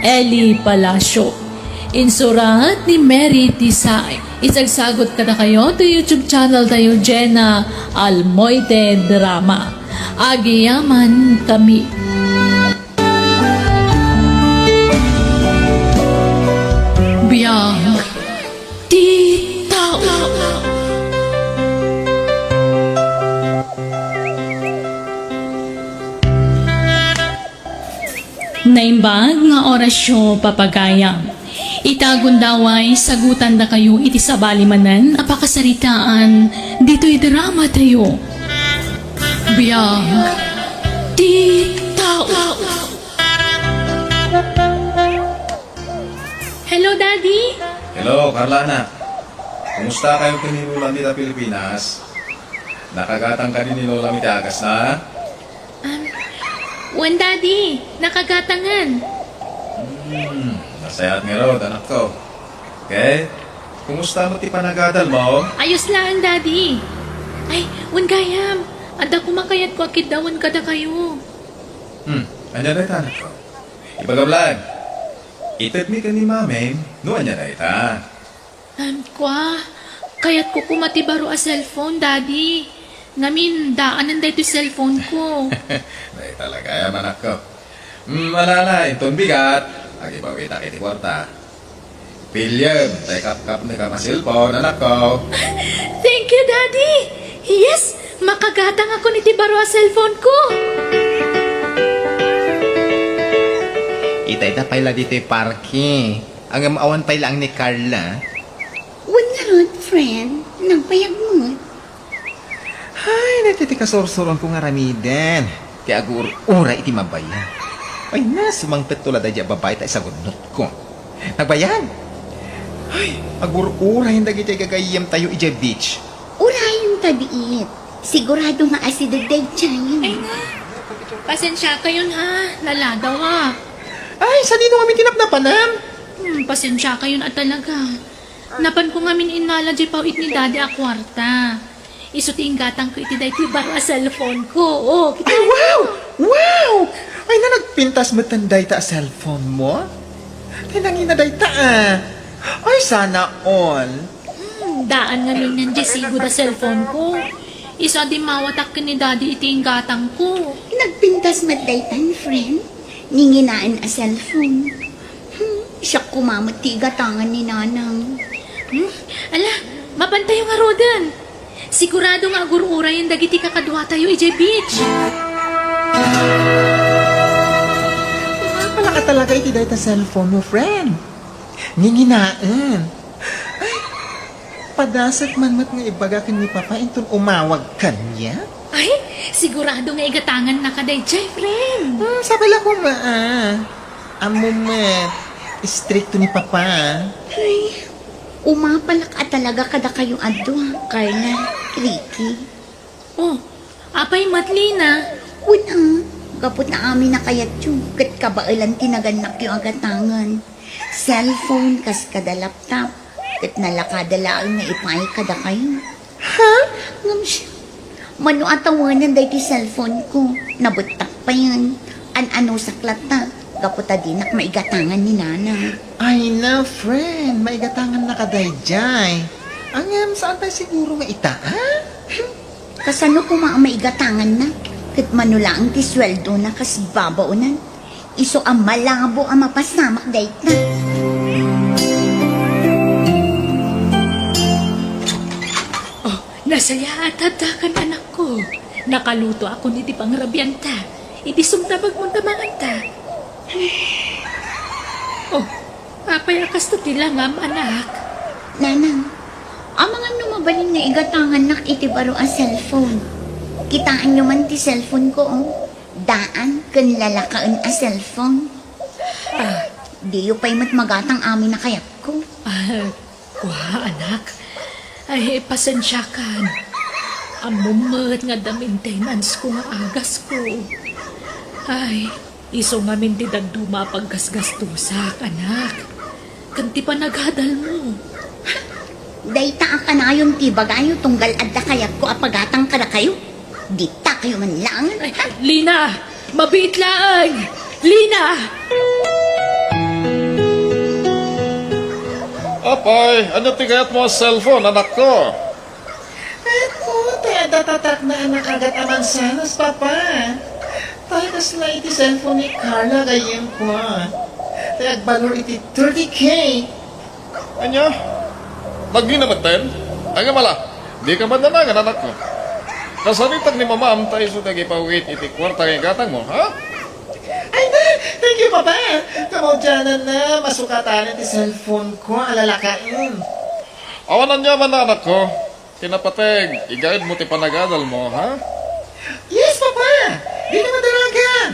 Eli Palacio. Insurat ni Mary Tisay. Isagsagot kadakayo ti YouTube channel tayo, Jenna Almoite Drama. Agiyaman kami. Biag ti tao. Naimbag nga orasyo, papagayam. Ita gundaway, sagutandakayo iti sabali manen a pakasaritaan ditoy drama tayo. Biag ti tao. Hello, Daddy! Hello, Carla, anak. Kumusta kayo ken ni Lola mi ta Pilipinas? Nakagatang kadi ni Lola mi ti agasna? Um, wen, Daddy. Nakagatangan. Hmm, nasayaat ngarud, anakko. Okay? Kumusta met ti panagadal mo? Ayos laeng, Daddy. Ay, wen gayam. Adda koma kayatko a kiddawen kadakayo. Hmm, ania dayta, anakko? Ibagam laeng. Itedmi ken ni Mamim no ania dayta. Um, kua, kayatko koma ti baro a cellphone, Daddy. Ngamin, daanen daytoy cellphone ko. Dayta la gayam, anakko. Hmm, ala, ala, inton bigat, agibawitak iti kuarta. Piliem, ta ikapkapnekam a cellphone, anakko. Thank you, Daddy! Yes, makagatangakon iti baro a cellphone ko. Itayda pay la ditoy parke. Ngem awan pay laeng ni Carla. Wen ngarud, friend. Nagbayag met. Ay, daytoy ti kasursuronko nga aramiden. Ti agur-uray iti mabayag. Ay, na, sumangpetto la daydiay a babai ta isagudnotko. Nagbayag? Ay, agur-urayen dagiti gagayyemtayo idiay beach. Urayen ta biit. Sigurado nga asideg daydiay. Ay nga. Pasensiakayon ha, naladaw a. Ay, sadino ngamin ti napnapanam? Hmm, pasensiakayon a talaga. Napanko ngamin innala diay paw-it ni Daddy a kuarta. Isu ti inggatangko iti daytoy baro a cellphone ko. Oh, kita. Ay, wow! Wow! Ay, na, nagpintas metten dayta a cellphone mo? Ay, nangina dayta, ah. Ay, sana all. Hmm, daan ngamin diay sigud a cellphone ko. Isu a dimmawatak ken ni Daddy iti inggatangko. Nagpintas met daytan, friend. Ninginaen a cellphone. Hmm, siak koma met ti igatangan ni Nanang. Hmm, ala, mapantayo ngaruden. Sigurado nga agur-urayen dagiti kakaduatayo idiay beach. Mapalaka talaga iti dayta cellphone mo, friend. Nginginaen. Ay, padasek man met nga ibaga ken ni Papa inton umawag kaniak. Ay, sigurado nga igatangannaka daydiay, friend. Hmm, sabala koma, ah. Ammom met, istrikto ni Papa. Ay, umapalak a talaga kadakayo a dua, Carla, Ricky. Oh, apay met, Lina? Wen a, gapu ta amin a kayatyo, ket kabaelan ti nagannakyo a gatangen. Cellphone kas kada laptop, ket nalakada laeng nga ipaay kadakayo. Ha? Ngem siak, mano a tawenen daytoy cellphone ko? Nabettak payen. An-anusak latta, gapu ta dinak maigatangan ni Nana. Ay na, friend, maigatangannaka daydiay. Ngem saan pay siguro nga ita, ha? Kasano koma a maigatanganna? Ket mano laeng ti sueldona kas babaonan? Isu a malabo a mapasamak dayta. Oh, nasayaat addakan, anakko. Nakalutoakon iti pangrabianta. Idi sumtabagmon ta manganta. Oh, apay a kasta ti langam, anak? Nanang, amangan no mabalin nga igatangannak iti baro a cellphone. Kitaenyo man ti cellphone ko, oh. Daan ken lalakaen a cellphone. Ah. Diyo pay met magatang amin a kayatko. Ah, kua, anak. Ay, pasensiakan. Ammom met nga adda maintenance ko nga agasko. Ay, isu ngamin ti dadduma a paggasgastosak, anak. Ken ti panagadalmo. Dayta a kanayon ti ibagayo tunggal adda kayatko a pagatang kadakayo. Ditakayo man laeng. Ay, Lina! Mabiit laeng! Lina! Apay, ania ti kayatmo a cellphone, anakko? Ay, ko, tay adda tatakna a nakagat a mansanas, Papa. Tay kasla iti cellphone ni Carla gayyemko. Tay agbalor iti thirty K. Ania? Nagina metten? Ay, nga mala, dika madanagan, anakko. Nasaritak ni Mamam ta isu ti agipawit iti kuarta nga igatangmo, ha? Ay na, thank you, Papa. Kamaudiananna, masukatanen ti cellphone-ko a lalakaen. Awan aniaman, anakko. Ti napateg, igaedmo ti panagadalmo, ha? Yes, Papa. Dika madanagan.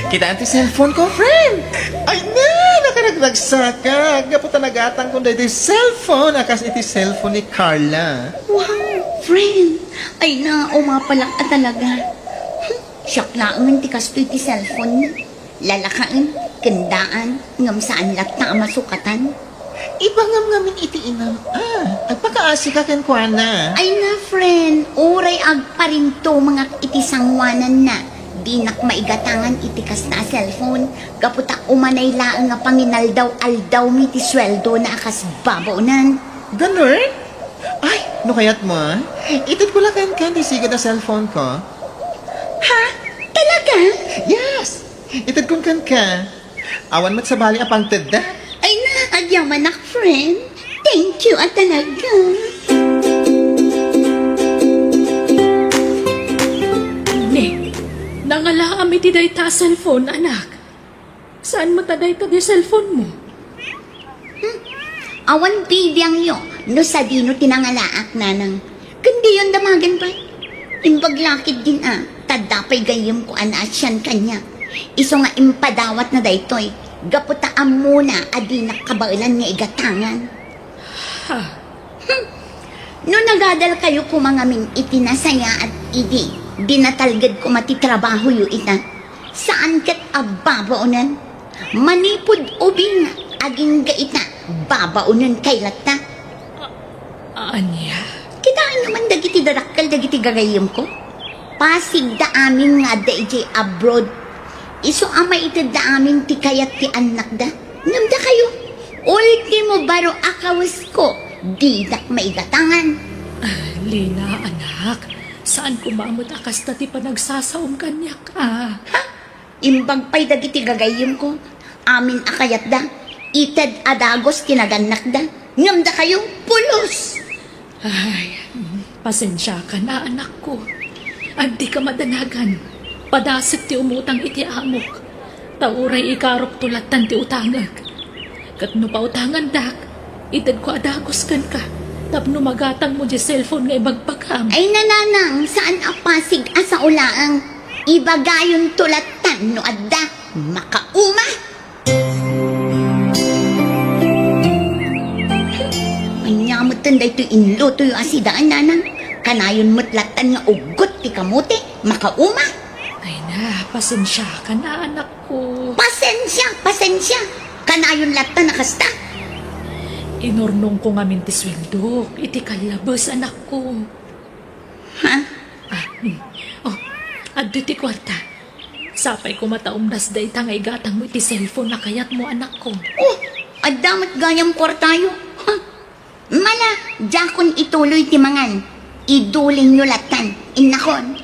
Kitaan ti cellphone-ko, friend. Ay na, nakaragdagsakak. Gapu ta nagatangko daytoy cellphone a kas iti cellphone ni Carla. Wow, friend. Ay na, umapalak a talaga. Hmm, siak laengen ti kastoy ti cellphone-na. Lalakaen, ken daan, ngem saan latta a masukatan. Ibagam ngamin iti inam a, agpakaasika kenkuana. Ay na, friend, uray agparintumengak iti sangoananna, dinak maigatangan iti kasta a cellphone, gapu ta umanay laeng a panginaldaw-aldawmi ti sueldona a kas babaonen. Ganun? Ay, no kayatmo, itedko la kenka ti sigud a cellphone-ko. Ha? Talaga? Yes! Itedkon kenka. Awan met sabali a pangtedda. Ay na, agyamanak, friend. Thank you a talaga. Ne, nangalaam iti dayta a cellphone, anak. Saan met a dayta ti cellphone-mo? Hmm. Awan bibiangyo no sadino ti nangalaak, nanang. Ken diyon damagen pay. Imbag la ketdin a, ta adda pay gayyemko a naasian kaniak. Isu nga impadawatna daytoy, gapu ta ammona a dinak kabaelan nga igatangan. Ha? Hmm. No nagadalkayo koma ngamin iti nasayaat idi dinatalged koma ti trabahoyo ita, saan ket a babaonen. Manipud ubing, agingga ita, babaonen kay latta. A-, ania? Kitaenyo man dagiti dadakkel dagiti gagayyemko. Pasigda amin nga adda idiay abroad. Isu a maitedda amin ti kayat ti annakda. Ngem dakayo, ultimo baro a kawesko, didak maigatangan. Ah, Lina, anak, saan koma met a kasta ti panagsasaom kaniak, a? Ha? Imbag pay dagiti gagayyemko, amin a kayatda, ited a dagus ti nagannakda. Ngem dakayo, pulos! Ay, pasensiakan a, anakko. Adda ka madanagan. Padasek ti umutang iti amok. Ta uray ikarukto lattan ti utangek. Ket no pautangandak, itedko a dagus kenka tapno magatangmo diay cellphone nga ibagbagam. Ay, nanang, saan a pasig a sao laeng. Ibagayonto lattan no adda. Makauma! Ania metten daytoy inlutoyo a sidaan, nanang? Kanayon met lattan nga uggot ti kamote, makauma? Ay na, pasensiakan a, anakko. Pasensia, pasensia. Kanayon lattan a kasta. Inurnongko ngamin ti sueldok iti kallabes, anakko. Ha? Ah, hmm. Oh, adda ti kuarta. Sapay koma ta umdas dayta nga igatangmo iti cellphone a kayatmo, anakko. Oh, adda met gayam kuartayo. Ha? Mala, diakon ituloy ti mangan. Idulingyo lattan, innakon.